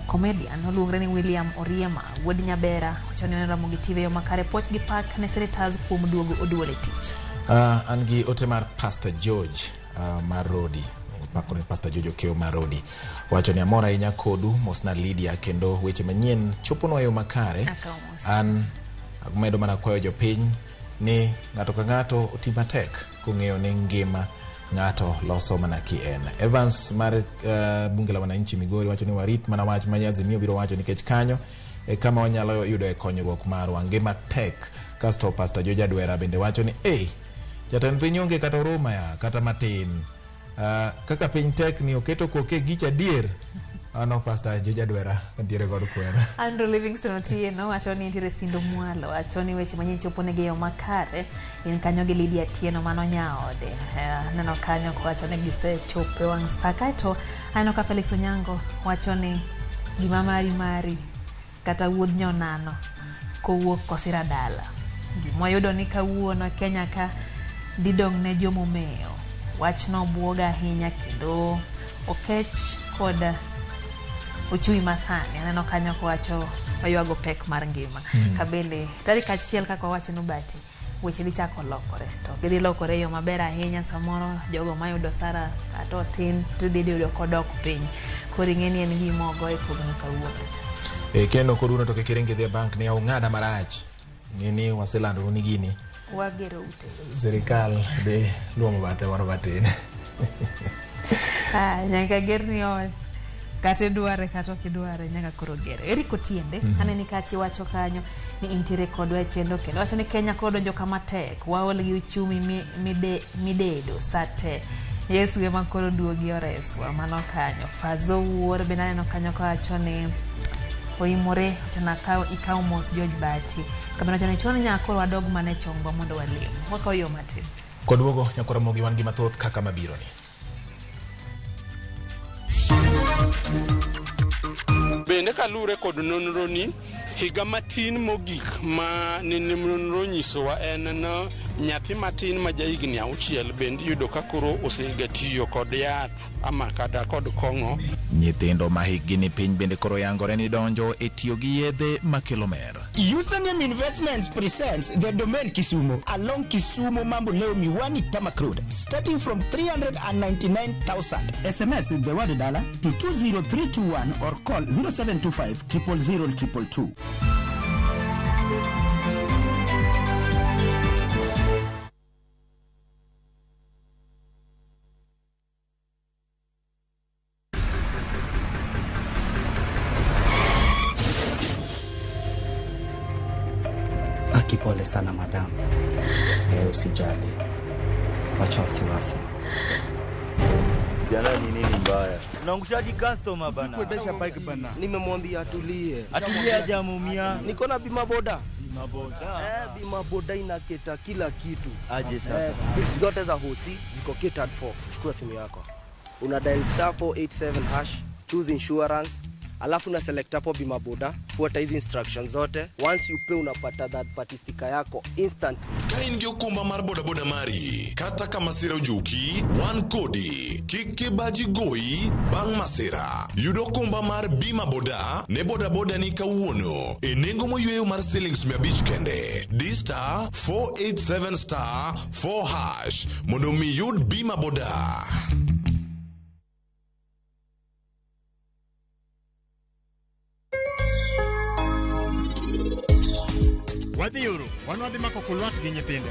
comedian oluongre ni William Oriema wuod Nyabera wacho ni Ramogi TV yo makare puoch gi pak ne senators kuom duogo Oduol e tich. An gi ote mar Pastor George Marodi. Pakore Pastor George Okeo Marodi wacho ni amor ahinya kodu mosna Lydia kendo weche manyien choponwa e yo makare. An amedo mana kwayo jopiny ni ng'ato ka ng'ato oti matek kong'eyo ni ngima ng'ato loso mana ki en. Evans mar bunge la wananchi Migori wacho ni warit mana wach ma Azimio biro wacho nikech kanyo e kama wanyalo yudo e konyruok marwa ngima tek. Kasto Pastor George Adwera bende wacho ni jatend piny onge kata huruma ya kata matin. Kaka piny tek ni oketo koke gich adier. Ano Pastor George Adwera ntiere kod kwer. Andrew Livingston Otieno wacho ni nitiere Sindo Mwalo wacho ni weche manyien chopo negi e yo makare. In kanyo gi Lydia Atieno mano nyaode. Aneno kanyo kowacho ni gisechopo e wang' sa. Kaeto aneno ka Felix Onyango wacho ni gima mari mari kata wuod nyonano kowuok kosira dala. Gima wayudo ni kawuono Kenya ka didong' ne jomomewo. Wachno buoga ahinya kendo okech kod uchumi masani. Aneno kanyo kowacho oywago pek mar ngima. Kabende tarik 1 kaka wawacho no Bati weche dhi chako lokore to gidhi lokore e yo maber ahinya. Samoro jogo mayudo osara kata otin to idhi yudo kodok piny. Koro ing'e ni en gima ogo e kogno kawuono cha. E, kineno koruno to kik iring idhi e bank ni ung'ada marach. Ng'e ni waselandonu ni gini Wagero ute. sirikal dhi luomo bathe moro matin. Ah, nyaka gerni ot kata idware kata ok idware nyaka koro gere. Eric Otiende aneni kachi wacho kanyo ni intiere kodwa e chenro kendo wacho ni Kenya koro donjo kama tek waol gi uchumi midedo sa te Yesu ema koro duogi oreswa mano kanyo. Fazo Wuor bende aneno kanyo kawacho ni oimore tena ikaw mos George Bati kamano wacho ni chuno ni nyaka koro wadog mana e chongwa mondo walem wakaw yo matin. Koduogo nyakora Ramogi wan gi mathoth kaka mabiro ni. Bende kalure kod nonro ni higa matin mogik ma nene nonro nyisowa en no nyathi matin ma jahigni 6 bende iyudo ka koro osega tiyo kod yath ama kata kod kong'o. Nyithindo ma hikgi ni piny bende koro yangore ni donjo e tiyo gi yedhe makelo mer. Username Investments presents the Domain Kisumu along Kisumu Mamboleo Miwani Tarmac Road, starting from 399,000. SMS the word dollar to 20321 or call 0725 000 222. Aki, pole sana madam. Usijali, wacha wasiwasi. Jana ni nini mbaya? Unaangushaji customer bana. Kuendesha bike bana. Nimemwambia atulie. Atulie hajamuumia. Niko na bima boda. Bima boda. Bima boda inaketa kila kitu. Aje sasa. Bills zote za hosi ziko catered for. Chukua simu yako. Una dial star 487 hash, choose insurance, alafu una select hapo bima boda, fuata hizi instructions zote. Once you pay unapata third party sticker yako instant. Ka in gi okumba mar bodaboda mari, kata ka masira ojuki, wan kodi. Kik kibaji goyi bang' masira. Yud okumba mar bima boda ne bodaboda ni kawuono e nengo moyweyo mar siling 500 kende. Di star 487 star 4 hash mondo mi yud bima boda. Wadhiuru, wan wadhi mako kulwat gi nyithinde.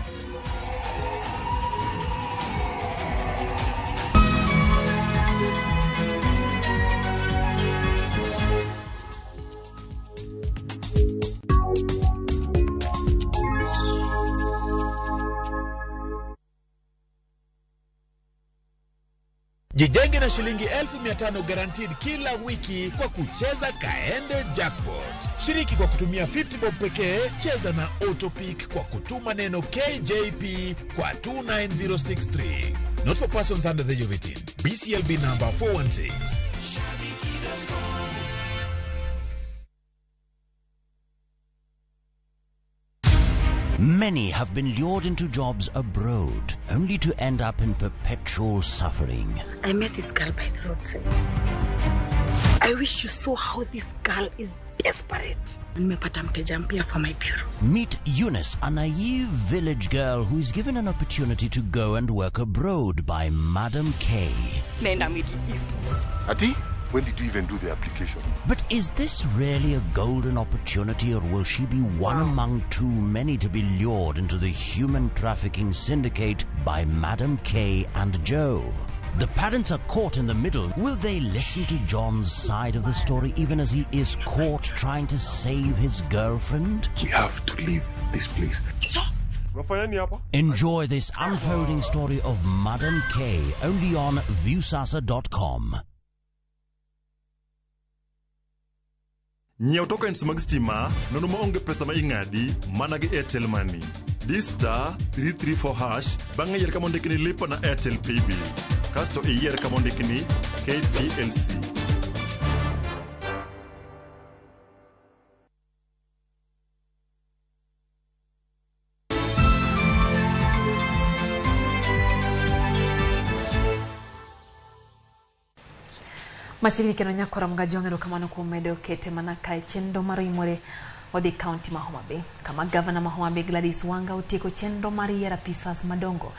Jijenge na shilingi 1500 guaranteed kila wiki kwa kucheza Kaende Jackpot. Shiriki kwa kutumia 50 bob pekee, cheza na Autopick kwa kutuma neno KJP kwa 29063. Not for persons under the age of 18. BCLB number 416. Many have been lured into jobs abroad, only to end up in perpetual suffering. I met this girl by the roadside. I wish you saw how this girl is desperate. Nimepata mteja mpya for my bureau. Meet Eunice, a naive village girl who is given an opportunity to go and work abroad by Madam K. Naenda Middle East. Ati? When did you even do the application? But is this really a golden opportunity, or will she be one among too many to be lured into the human trafficking syndicate by Madam K and Joe? The parents are caught in the middle. Will they listen to John's side of the story even as he is caught trying to save his girlfriend? We have to leave this place. Enjoy this unfolding story of Madam K only on Viusasa.com. Nyiew tokens mag stima nono maonge pesa ma ing'adi mana gi Airtel Money. Di star 334 hash bang'e yier kama ondiki ni lipa na Airtel Paybill. Kasto iyier kama ondiki ni KPLC. Machiegni kendo nyakora mga jong'ero kamano kuom medo kete mana kae chenro mar Oimore Wadhi kaunti ma Homa Bay, kama gavana ma Homa Bay Gladys Wanga otieko chenro mar yiero apisas madongo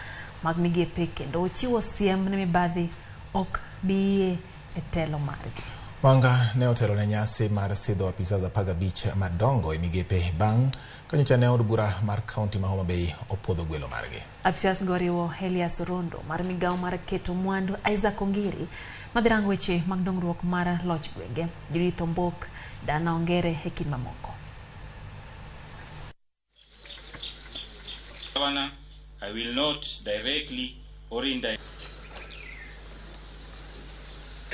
mag migepe kendo ochiwo siem ne mibadhi ok biyie e telo margi. Wanga ne otelo ne nyasi mar sidho apisas 15 madongo e migepe bang' ka nyocha ne od bura mar kaunti ma Homa Bay opuodho gwelo margi. Apisas go oriwo Elias Orondo mar migawo mar keto mwandu, Isaac Ongiri madhi rango weche mag dongruok mar loch gwenge, Judith Ombok, Dana Ongere e kind mamoko. Governor, I will not directly or indirectly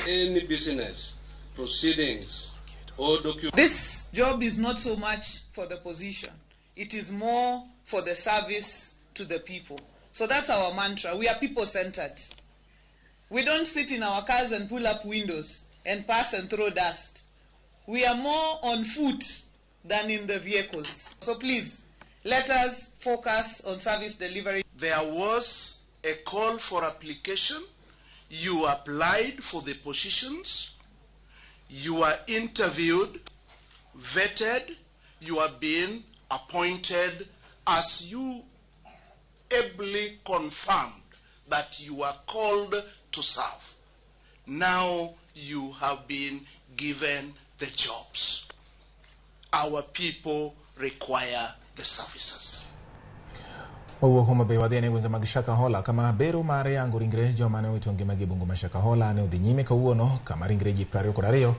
any business, proceedings, or document. This job is not so much for the position, it is more for the service to the people. So that's our mantra. We are people centered. We don't sit in our cars and pull up windows and pass and throw dust. We are more on foot than in the vehicles. So please, let us focus on service delivery. There was a call for application. You applied for the positions. You were interviewed, vetted. You are being appointed as you ably confirmed that you are called to serve. Now you have been given the jobs. Our people require the services. Wawuok Homa Bay wadhi e gwenge mag Shakahola kama bero mar yango ringre joma ne owito ngimagi e bungu ma Shakahola ne odhi nyime kawuono kama ringre ji 22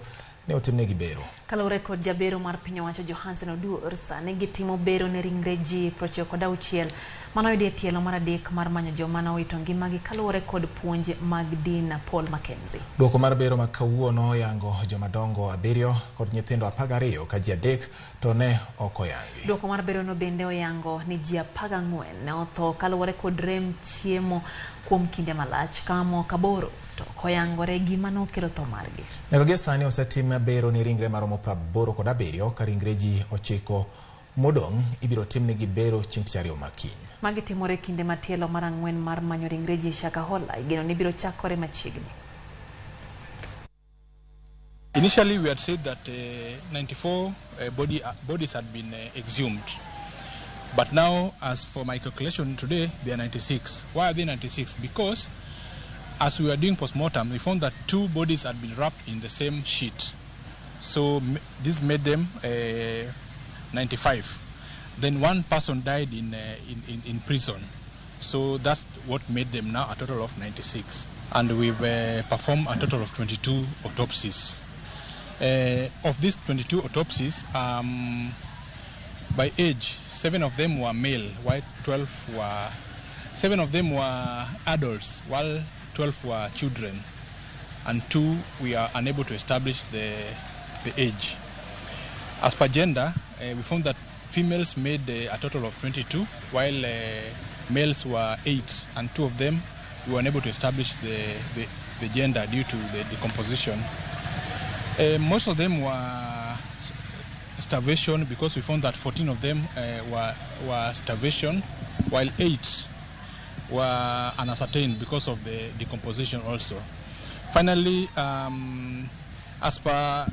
ne otimnegi bero. Kaluwore kod jabero mar piny owacho Johansen Oduor, sani gitimo bero ne ringre ji 96 manoyudi e tielo mar adek mar manyo joma nowito ngimagi kaluwore kod puonj mag din Paul Mackenzie. Duoko mar bero ma kawuono oyango jomadongo 7 kod nyithindo 12 ka ji 3 to ne ok oyangi. Duoko mar berono bende oyango ni ji 14 ne otho kaluwore kod rem chiemo kuom kinde malach ka moko 8 to ok oyangore gima nokelo tho margi. Nyaka gie sani osetim bero ne ringre maromo 87 ka ringre ji 9 modong' ibiro timnegi bero chieng' tich ariyo makiny. Magi timore kinde ma tielo mar 4 mar manyo ringre ji Shakahola igeno ni biro chakore machiegni. Initially, we had said that 94 bodies had been exhumed. But now, as for my calculation today, they are 96. Why are they 96? Because as we were doing postmortem, we found that 2 bodies had been wrapped in the same sheet. So this made them 95. Then 1 person died in prison. So that's what made them now a total of 96. And we've performed a total of 22 autopsies. Of these 22 autopsies, by age, 7 of them were male, while 12 were... 7 of them were adults, while 12 were children. And 2, we are unable to establish the age. As per gender, we found that females made a total of 22, while males were 8, and 2 of them we were unable to establish the gender due to the decomposition. Most of them were starvation, because we found that 14 of them were starvation, while 8 were unascertained because of the decomposition also. Finally, as per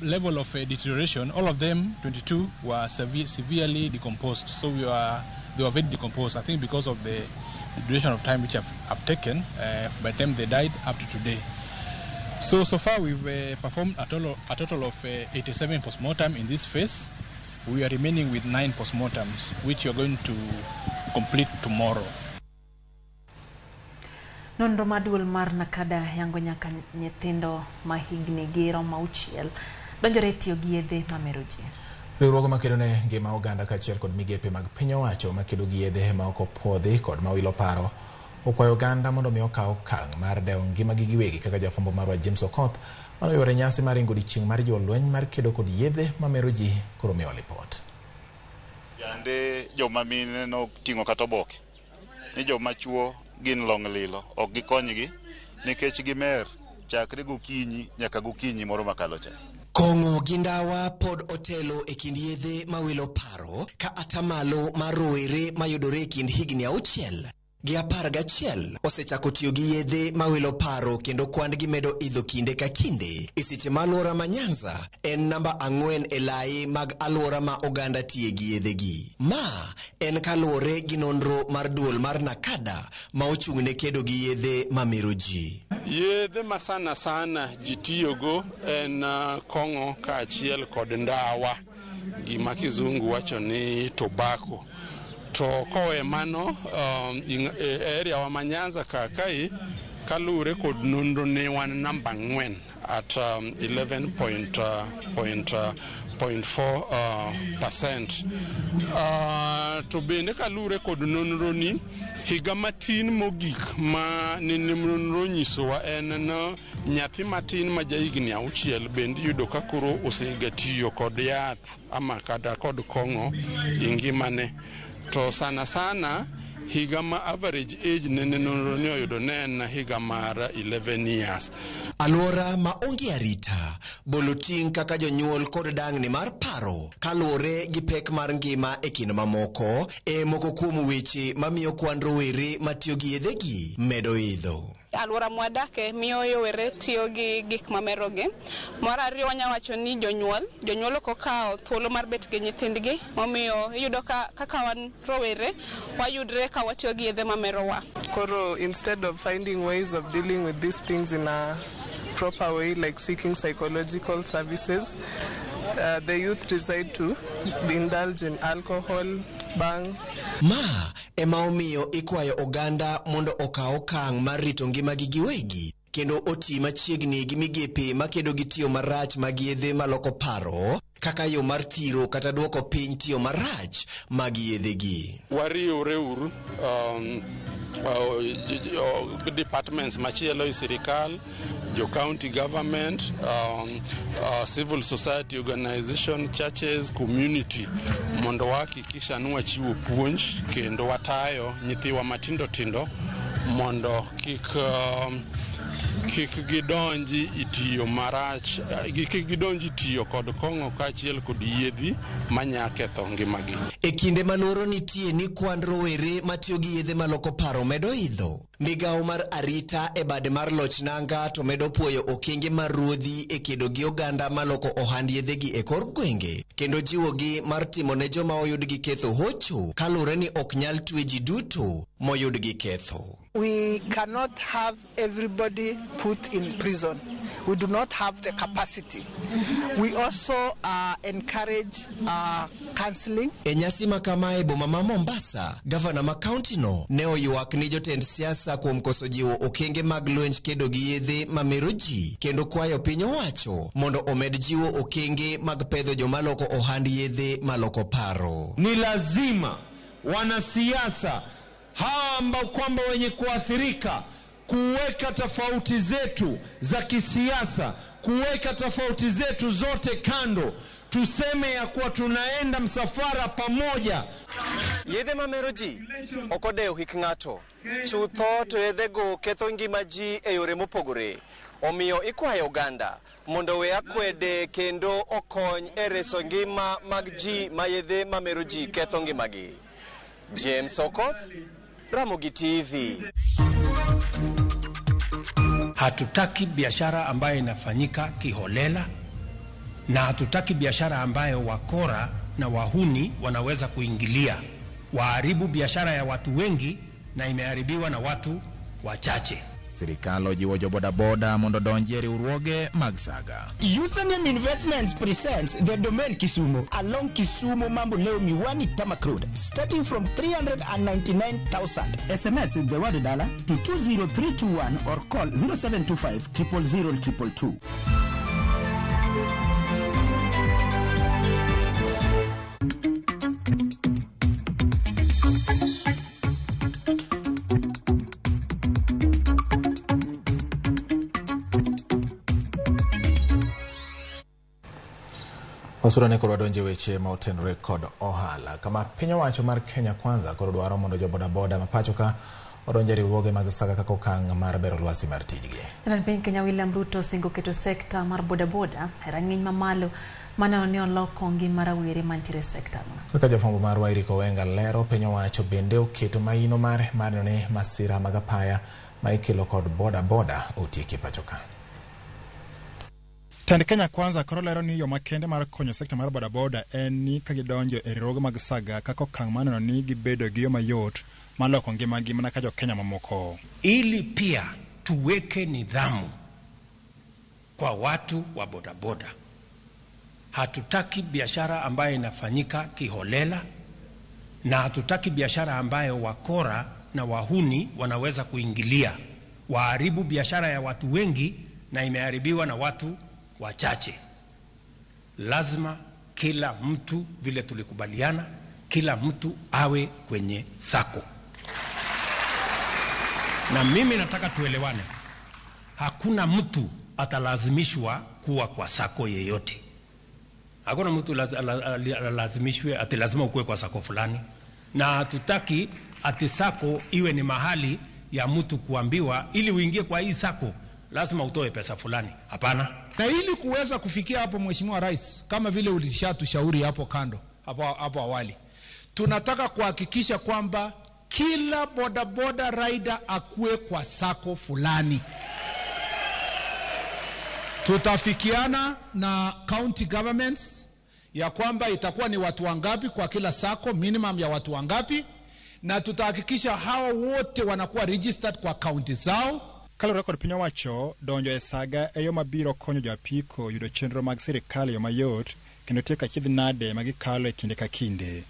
level of deterioration, all of them, 22, were severely decomposed. So they were very decomposed, I think, because of the duration of time which have taken by the time they died up to today. So far we've performed a total of 87 postmortem in this phase. We are remaining with 9 postmortems, which we are going to complete tomorrow. Nonro maduol mar Nakada yango nyaka nyithindo ma higni gi romo 6 donjore e tiyo gi yedhe mamero ji. Riwruoge makedo ne ngima oganda kaachiel kod migepe mag piny owacho makedo gi yedhe ma ok opuodhi kod mawilo paro okwayo oganda mondo mi okaw okang' mar dewo ngimagi giwegi kaka jafwambo marwa James Okoth manoyuoro nyasi mar ringo odiechieng' mar jolweny mar kedo kod yedhe mamero ji koro miwa lipot. Yande joma mine noting'o kata oboke ni joma chuo gin long lilo ok gikonygi nikech gimer chakre gokinyi nyaka gokinyi moro makalo cha. Kong'o gi ndawa pod otelo e kind yedhe mawilo paro ka atamalo mar rowere mayudore e kind higni 6 gi 11 osechako tiyo gi yedhe mawilo paro kendo kwand-gi medo idho kinde ka kinde. E seche ma alwora ma Nyanza en namba 4 e lai mag alwora ma oganda tiye gi yedhegi. Ma en kaluwore gi nonro mar duol mar NACADA ma ochung' ne kedo gi yedhe mamero ji. Yedhe ma sana sana ji tiyogo en kong'o kaachiel kod ndawa, gima kizungu wacho ni tobacco. To kowe mano e area wa ma Nyanza kae kaluwore kod nonro ne wan namba 4 at 11.4%. To bende kaluwore kod nonro ni higa matin mogik ma nene nonro nyisowa en no nyathi matin ma jahigni 6 bende iyudo ka koro osegatiyo kod yath ama kata kod kong'o e ngimane. To sana sana higa ma average age nene nonro ni oyudo ne en higa mar 11 years. Alwora ma onge arita, bolo ting' kaka jonyuol kod dang'ni mar paro kaluwore gi pek mar ngima e kind mamoko e moko kuom weche mamiyo kwan rowere matiyo gi yedhegi medo idho. Alwora mwadake miyo yowere tiyo gi gik mamerogi. Mar ariyo wanya wacho ni jonyuol ok okawo thuolo mar bet gi nyithindgi, momiyo iyudo ka kaka wan rowere wayudre ka watiyo gi yedhe mamerowa. Koro instead of finding ways of dealing with these things in a proper way, like seeking psychological services, the youth decide to indulge in alcohol, bang. Ma ema omiyo ikwayo oganda mondo okaw okang' mar rito ngimagi giwegi kendo oti machiegni gi migepe makedo gi tiyo marach mag yedhe maloko paro kaka yo mar thiro kata duoko piny tiyo marach mag yedhegi. Wariwre uru departments machielo e sirikal, jo county government, civil society organization, churches, community, mondo wahakikisha ni wachiwo puonj kendo watayo nyithiwa matindo tindo mondo kik gidonji e tiyo marach, kik gidonji tiyo kod kong'o kaachiel kod yedhi manya ketho ngimagi. E kinde ma luoro nitie ni kwan rowere matiyo gi yedhe maloko paro medo idho, migawo mar arita e bade mar loch nanga to medo puoyo okenge mar ruodhi e kedo gi oganda maloko ohand yedhegi e kor gwenge kendo jiwogi mar timo ne joma oyud gi ketho hocho kaluwore ni ok nyal twe ji duto moyud gi ketho. We cannot have everybody put in prison. We do not have the capacity. We also encourage counseling. E nyasi ma kama e boma ma Mombasa, gavana ma kaunti no ne oywak ni jotend siasa kuom koso jiwo okenge mag lwenj kedo gi yedhe mamero ji kendo kwayo piny owacho mondo omed jiwo okenge mag pedho joma loko ohand yedhe maloko paro. Ni lazima wanasiasa hawa ambao kwamba wenye kuathirika kuweka tofauti zetu za kisiasa, kuweka tofauti zetu zote kando, tuseme ya kuwa tunaenda msafara pamoja. Yedhe mamero ji ok odewo hik ng'ato chutho, to yedhego ketho ngima ji e yore mopogore. Omiyo ikwayo oganda mondo owe akwede kendo okony e reso ngima mag ji ma yedhe mamero ji ketho ngimagi. James Okoth, Ramogi TV. Hatutaki biashara ambayo inafanyika kiholela, na hatutaki biashara ambayo wakora na wahuni wanaweza kuingilia waharibu biashara ya watu wengi na imeharibiwa na watu wachache. Sirikal ojiwo jo bodaboda mondo odonji e riwruoge mag saga. Username Investments presents the Domain Kisumu along Kisumu Mamboleo Miwani Tarmac Road, starting from 399,000. SMS the word dollar to 20321 or call 0725 000 222. Wasurane koro wadonje weche ma otenore kod ohala. Kama piny owacho mar Kenya Kwanza koro dwaro mondo jo bodaboda ma pacho ka odonjo e riwruoge mag saga kaka okang' mar bero lwasi mar tijgi. Jatend piny Kenya William Ruto osingo keto sekta mar bodaboda e rang'iny mamalo maneno ni oloko ngima rawere mantiere e sekta no. Kaka jafwambo marwa Eric Owenga lero, piny owacho bende oketo maino mare mar neno ni masira mag apaya ma ikelo kod bodaboda otieki e pacho ka. Tend Kenya Kwanza koro lero ni yo makende mar konyo sekta mar bodaboda en ni ka gidonjo e riwruoge mag saga kaka okang' mar neno ni gibedo gi yo mayot mar loko ngimagi mana ka jo-Kenya mamoko. Ili pia tuweke nidhamu kwa watu wa bodaboda. Hatutaki biashara ambayo inafanyika kiholela na hatutaki biashara ambayo wakora na wahuni wanaweza kuingilia waharibu biashara ya watu wengi na imeharibiwa na watu wachache. Lazima kila mtu, vile tulikubaliana, kila mtu awe kwenye sako. Na mimi nataka tuelewane, hakuna mtu atalazimishwa kuwa kwa sako yeyote. Hakuna mtu alazimishwe ati lazima ukuwe kwa sako fulani, na hatutaki ati sako iwe ni mahali ya mtu kuambiwa ili uingie kwa hii sako lazima utoe pesa fulani. Hapana. Na ili kuweza kufikia hapo, Mheshimiwa Rais, kama vile ulishatushauri hapo kando hapo awali, tunataka kuhakikisha kwamba kila bodaboda rider akue kwa sako fulani. Tutafikiana na county governments ya kwamba itakuwa ni watu wangapi kwa kila sako, minimum ya watu wangapi, na tutahakikisha hao wote wanakuwa registered kwa county zao. Kaluwore kod piny owacho, donjo e saga e yo mabiro konyo jo apiko yudo chenro mag sirikal e yo mayot kendo tieko achiedh nade ma gikalo e kinde ka kinde.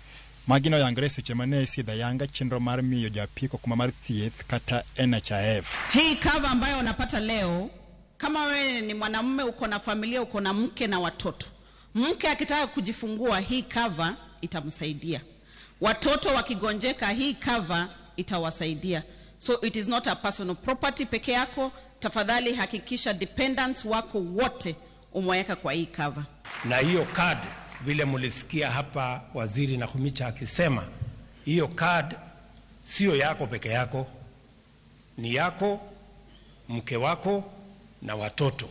Magi noyangore e seche mane isidho ayanga chenro mar miyo jo apiko okumba mar thieth kata NHIF. Hii cover ambayo unapata leo, kama wewe ni mwanamume uko na familia, uko na mke na watoto, mke akitaka kujifungua, hii cover itamsaidia. Watoto wakigonjeka, hii cover itawasaidia. So it is not a personal property peke yako. Tafadhali hakikisha dependents wako wote umeweka kwa hii cover. Na hiyo card, vile mulisikia hapa Waziri Nakhumicha akisema, hiyo card sio yako peke yako, ni yako, mke wako na watoto.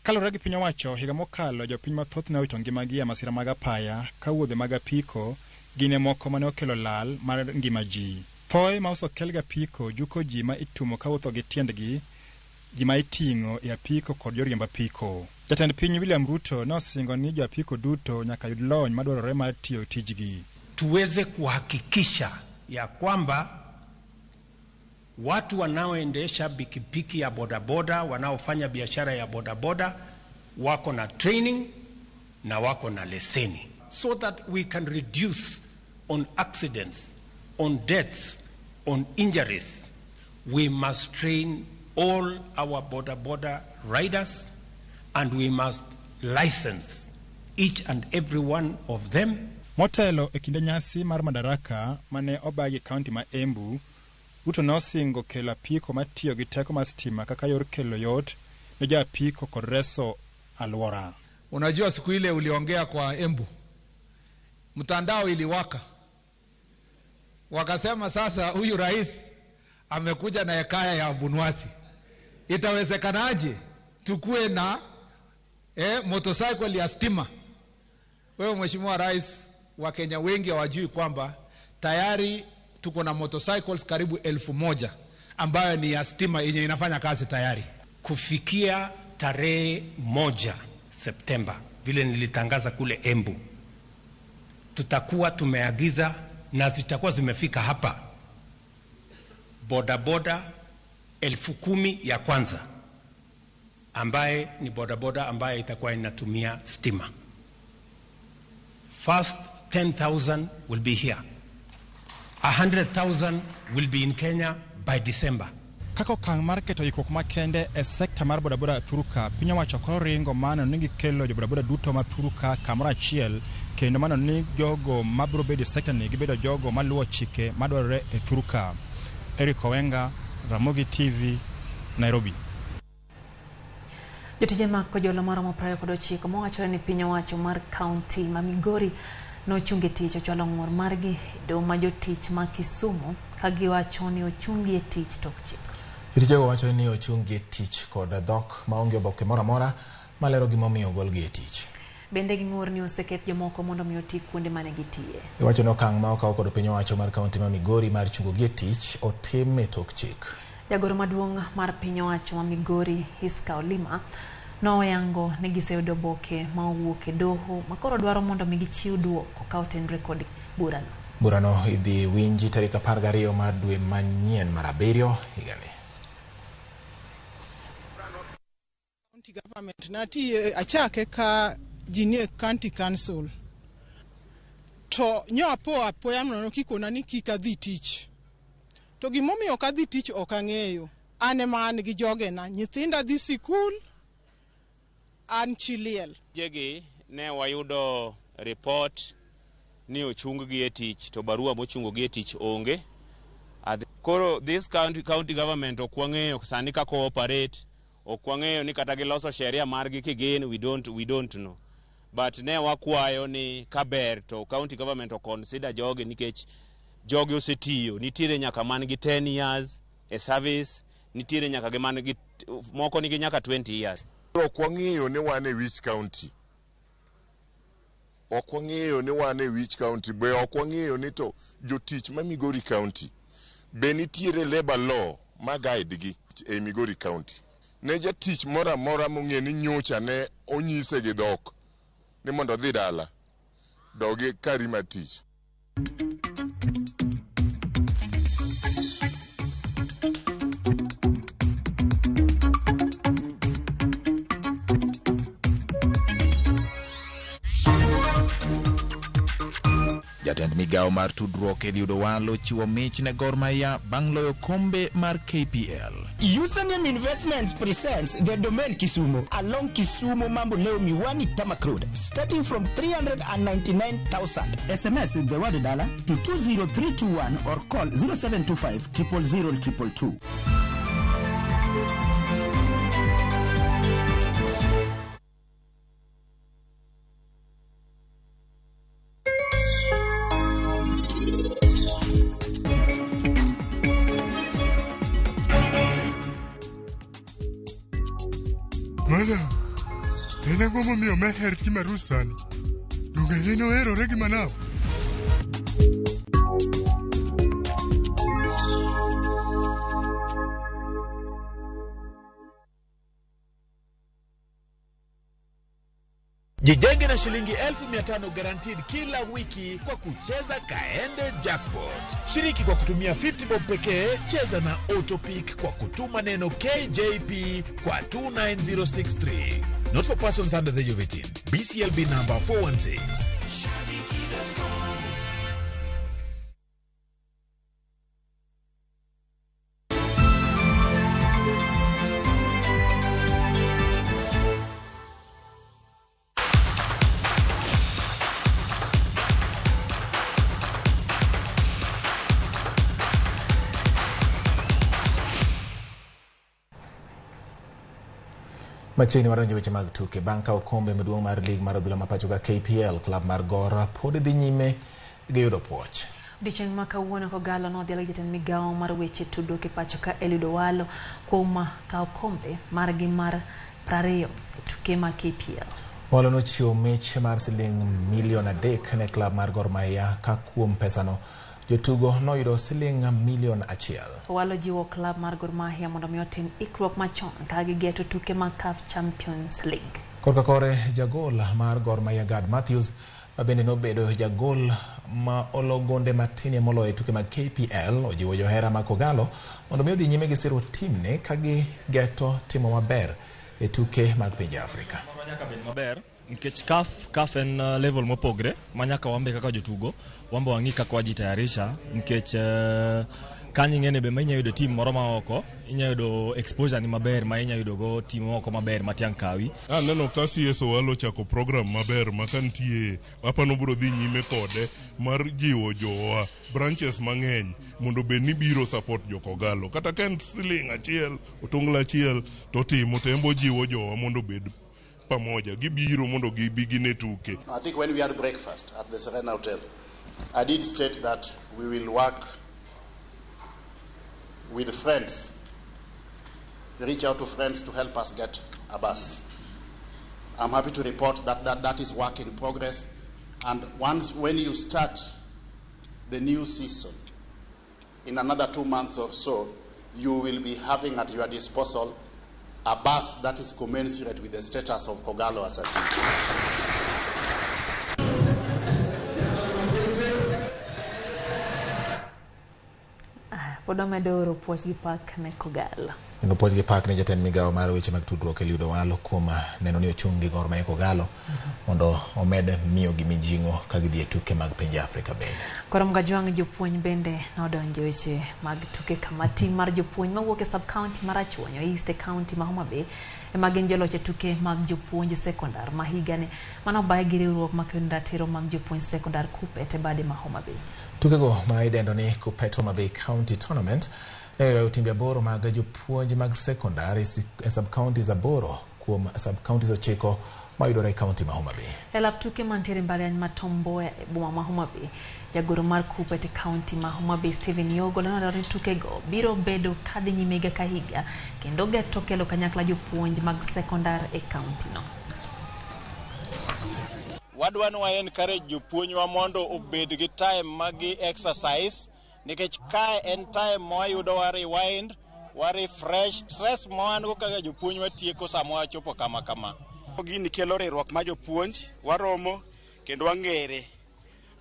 Kaluwore gi piny owacho, higa mokalo jopiny mathoth ne owito ngimagi e masira mag apaya ka wuodhe mag apiko gin e moko mane okelo lal mar ngima ji. Thoe ma osekel gi apiko juko ji ma itumo kawuotho gi tiendgi, ji ma iting'o e apiko kod joriemb apiko. Jatend piny William Ruto ne osingo ni jo apiko duto nyaka yud lony madwarore mar tiyo tijgi. Tuweze kuhakikisha ya kwamba watu wanaoendesha pikipiki ya bodaboda, wanaofanya biashara ya bodaboda wako na training na wako na leseni, so that we can reduce on accidents, on deaths, on injuries. We must train all our boda boda riders and we must license each and every one of them. Motelo e kinde nyasi mar Madaraka mane obagi e kaunti ma Embu, Ruto nosingo kelo apiko matiyo gi teko mar stima kaka yor kelo yot ne jo apiko kod reso alwora. Unajua siku ile uliongea kwa Embu, mtandao iliwaka. Wakasema sasa huyu rais amekuja na hekaya ya Abunwasi. Itawezekanaje tukue na motorcycle ya stima? Wewe Mheshimiwa Rais, Wakenya wengi hawajui kwamba tayari tuko na motorcycles karibu 1000 ambayo ni ya stima yenye inafanya kazi tayari. Kufikia tarehe 1 Septemba, vile nilitangaza kule Embu, tutakuwa tumeagiza na zitakuwa zimefika hapa bodaboda 10,000 ya kwanza, ambaye ni bodaboda ambaye itakuwa inatumia stima. First 10,000 will be here. 100,000 will be in Kenya by December. Kaka okang' mar keto ikruok makende e sekta mar bodaboda Thuruka, piny owacho koro ringo mar neno ni gikelo jo bodaboda duto ma Thuruka kamoro achiel kendo mano ni jogo mabiro bedo e sekta ni gibedo jogo maluwo chike madwarore e Thuruka. Eric Owenga, Ramogi TV, Nairobi. Jotije mag kojolo maromo 29 mowachore ni piny owacho mar kaunti ma Migori nochunge tich ochwalo ng'ur margi e doho ma jotich ma Kisumu. ka giwacho ni ochunggi e tich tok chik. Jotijego wacho ni ochunggi e tich kod dhok maonge oboke moro amora malero gimomiyo ogolgi e tich. Bende ging'ur ni oseket jomoko mondo mi oti kuonde mane gitiye. Iwacho ni okang' ma okaw kod piny owacho mar kaunti ma Migori mar chungogi e tich otim e tok chik. Jagoro maduong' mar piny owacho ma Migori Hiska Olima noyango ni giseyudo oboke ma owuok e doho ma koro dwaro mondo mi gichiw duoko ka otenre kod burano. Burano idhi winji tarik 12 mar dwe manyien mar 7 higani. County government natiye achake ka ji nie county council to nyo apo apoya nono kikona ni kik adhi tich to gimomiyo ok adhi tich ok ang'eyo. An ema an gi jogena, nyithinda dhi sikul, an chi liel. Jegi ne wayudo report ni ochung-gi e tich to barua mochungogi e tich onge. Koro this county government ok wang'eyo sani kaka operate, ok wang'eyo ni kata giloso sheria margi kigin, we don't know. But ne wakwayo ni kaber to county government o consider jogi nikech jogi osetiyo, nitiere nyaka man gi 10 years e service, nitiere nyaka gi man gi moko nigi nyaka 20 years. Ok wang'eyo ni wan e which county. Ok wang'eyo ni wan e which county, be ok wang'eyo ni to jotich ma Migori County be nitiere labor law ma guide gi e Migori County. Ne jatich moro amora mong'e ni nyocha ne onyise gi dhok ni mondo odhi dala, dogi kari mar tich. Jatend migawo mar tudruok Eliud Owalo chiwo mich ne Gor Mahia bang' loyo kombe mar KPL. Username Investments presents the Domain Kisumu along Kisumu Mambo Leo Miwani Tamak Road, starting from 399,000. SMS the word dollar to 20321 or call 0725 000 222. Madam, en ang'o momiyo Meher timo arus sani? Donge en oherore gi Manav? Jijenge na shilingi 1500 guaranteed kila wiki kwa kucheza Kaende Jackpot. Shiriki kwa kutumia 50 bob pekee, cheza na Autopick kwa kutuma neno KJP kwa 29063. Not for persons under the age of 18. BCLB number 416. Machiegni wadonjo weche mag tuke bang' kawo kombe maduong' mar lig mar adhula ma pacho ka KPL, klab mar Gor pod dhi nyime gi yudo puoch. Odiechieng' ma kawuono Kogalo nodhialo gi jatend migawo mar weche tudruok e pacho ka Eliud Owalo kuom kawo kombe margi mar 20 e tuke mag KPL. Owalo nochiwo mich mar siling milion 3 ne klab mar Gor Mahia ka kuom pesano jotugo noyudo siling milion 1. Owalo jiwo klab mar Gor Mahia mondo mi otim ikruok machon ka gigeto tuke mag CAF Champions League. Korka kore jagol mar Gor Mahia Gad Matthews ma bende nobedo jagol ma olo gonde matinie moloyo e tuke mag KPL ojiwo johera mag Kogalo mondo mi odhi nyime gi siro timne ka gigeto timo maber e tuke mag pinje Afrika. Nyaka bed maber nikech CAF en level mopogre ma nyaka wambe kaka jotugo wambe wang'i kaka wajitayarisha nikech kanyo ing'ene be ma inya yudo team moro ma oko inya yudo exposure ni maber ma inya yudo go team moko maber ma tiang' kawi. Aneno ka CS Owalo ochako program maber ma ka nitie apano biro dhi nyime kode mar jiwo jowa branches mang'eny mondo bed ni biro support jo Kogalo kata ka en siling achiel otongla achiel to timo to en bo jiwo jowa mondo bed pamoja gibiro mondo gibi gine tuke. I think when we had breakfast at the Serena Hotel, I did state that we will work with friends, reach out to friends to help us get a bus. I'm happy to report that is work in progress. And once when you start the new season, in another 2 months or so, you will be having at your disposal a bus that is commensurate with the status of Kogalo as a team. Pod wamedo oro puoch gi pak ne Kogalo. Kendo puoch gi pak ne jatend migawo mar weche mag tudruok Eliud Owalo kuom neno ni ochung' gi Gor Mahia Kogalo mondo omed miyogi mijing'o ka gidhi e tuke mag pinje Afrika bende. Koro Mgajwang' jopuonj bende nodonjo e weche mag tuke kama tim mar jopuonj mawuok e sub-county mar Rachuonyo East e county ma Homa Bay ema gin joloch e tuke mag jopuonj sekondar ma higani mano bae gi riwruok makedo ratiro mag jopuonj sekondar KUPPET e bade ma Homa Bay. Tukego ma idendo ni KUPPET Homa Bay County Tournament ne oywayo timbe 8 mag jopuonj mag sekondar e sub-counties 8 kuom sub-counties 9 mayudore e county ma Homa Bay. E lap tuke mantiere mbalariany ma Tom Mboya e boma ma Homa Bay, jagoro mar KUPPET e county ma Homa Bay Stephen Yogo lero ni tukego biro bedo kadhi nyime higa ka higa kendo geto kelo kanyakla jopuonj mag sekondar e county no. Wadwa ni wa encourage jopuonjwa mondo obed gi time ma gi exercise nikech kae en time ma wayudo wa rewind, wa refresh stress ma wan go kaka jopuonj watieko sama wachopo kama kama. Gini kelo riwruok mar jopuonj, waromo kendo wang'ere.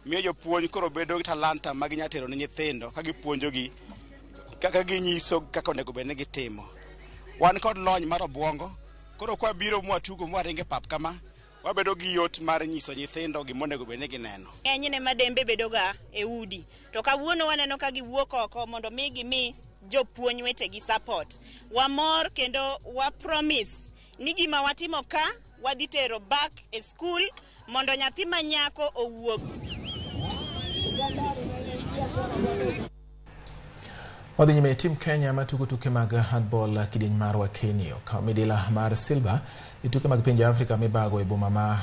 Miyo jopuonj koro bedo gi talanta ma ginyalo tero ne nyithindo ka gipuonjogi, kaka ginyiso kaka onego bed ni gitimo. Wan kod lony mar obuongo, koro kwa biro mwatugo mwaringe pap kama, wabedo gi yot mar nyiso nyithindo gima onego bed ni gineno. Ng'enyne madembe bedoga e udi, to kawuono waneno ka giwuok oko mondo mi gimi jopuonj wetegi support. Wamor kendo wa promise ni gima watimo ka wadhi tero back e school mondo nyathi ma nyako owuog. Wadhi nyime tim Kenya matugo tuke mag handball kidieny mar Wakeni okawo midila mar silver e tuke mag pinje Afrika mibago e boma ma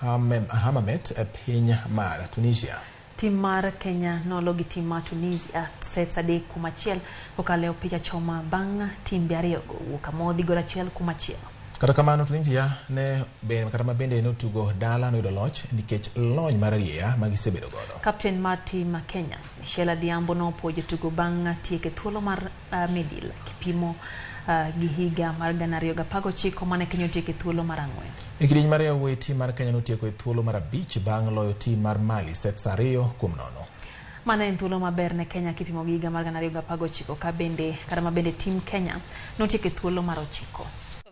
Hammamet e piny mar Tunisia. Tim mar Kenya nolo gi tim mar Tunisia sets 3-1 kokalo e opich achoma bang' timbe ariyogo wuok amodhi gol 1-1. Kata kamano Tunisia ne kata ma bende notugo dala noyudo loch nikech lony mar rieya ma gisebedo godo. Kapten mar tim ma Kenya Michelle Adhiambo nopuoyo jotugo bang' tieko thuolo mar midila kipimo gi higa mar 2019 mane Kenya otieko thuolo mar 4. E kidieny mar yawuoyi tim mar Kenya notieko e thuolo mar 5 bang' loyo tim mar Mali sets 2-0. Mano en thuolo maber ne Kenya kipimo gi higa mar 2019 ka bende kata ma bende tim Kenya notieko thuolo mar 9.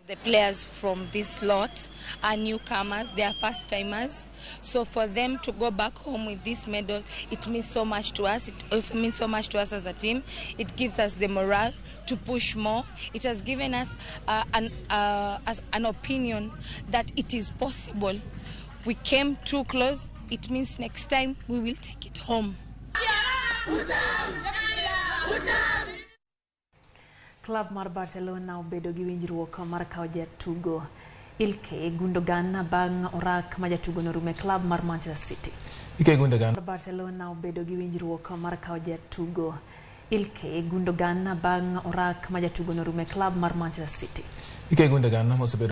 The players from this lot are newcomers, they are first timers. So for them to go back home with this medal, it means so much to us. It also means so much to us as a team. It gives us the morale to push more. It has given us an opinion that it is possible. We came too close. It means next time we will take it home. Club mar Barcelona obedo gi winjruok mar kawo jatugo Ilkay Gundogan bang' orak ma jatugo norumo e club mar Manchester City. Ilkay Gundogan. Barcelona obedo gi winjruok mar kawo jatugo Ilkay Gundogan bang' orak ma jatugo norumo e club mar Manchester City. Ilkay Gundogan mosebedo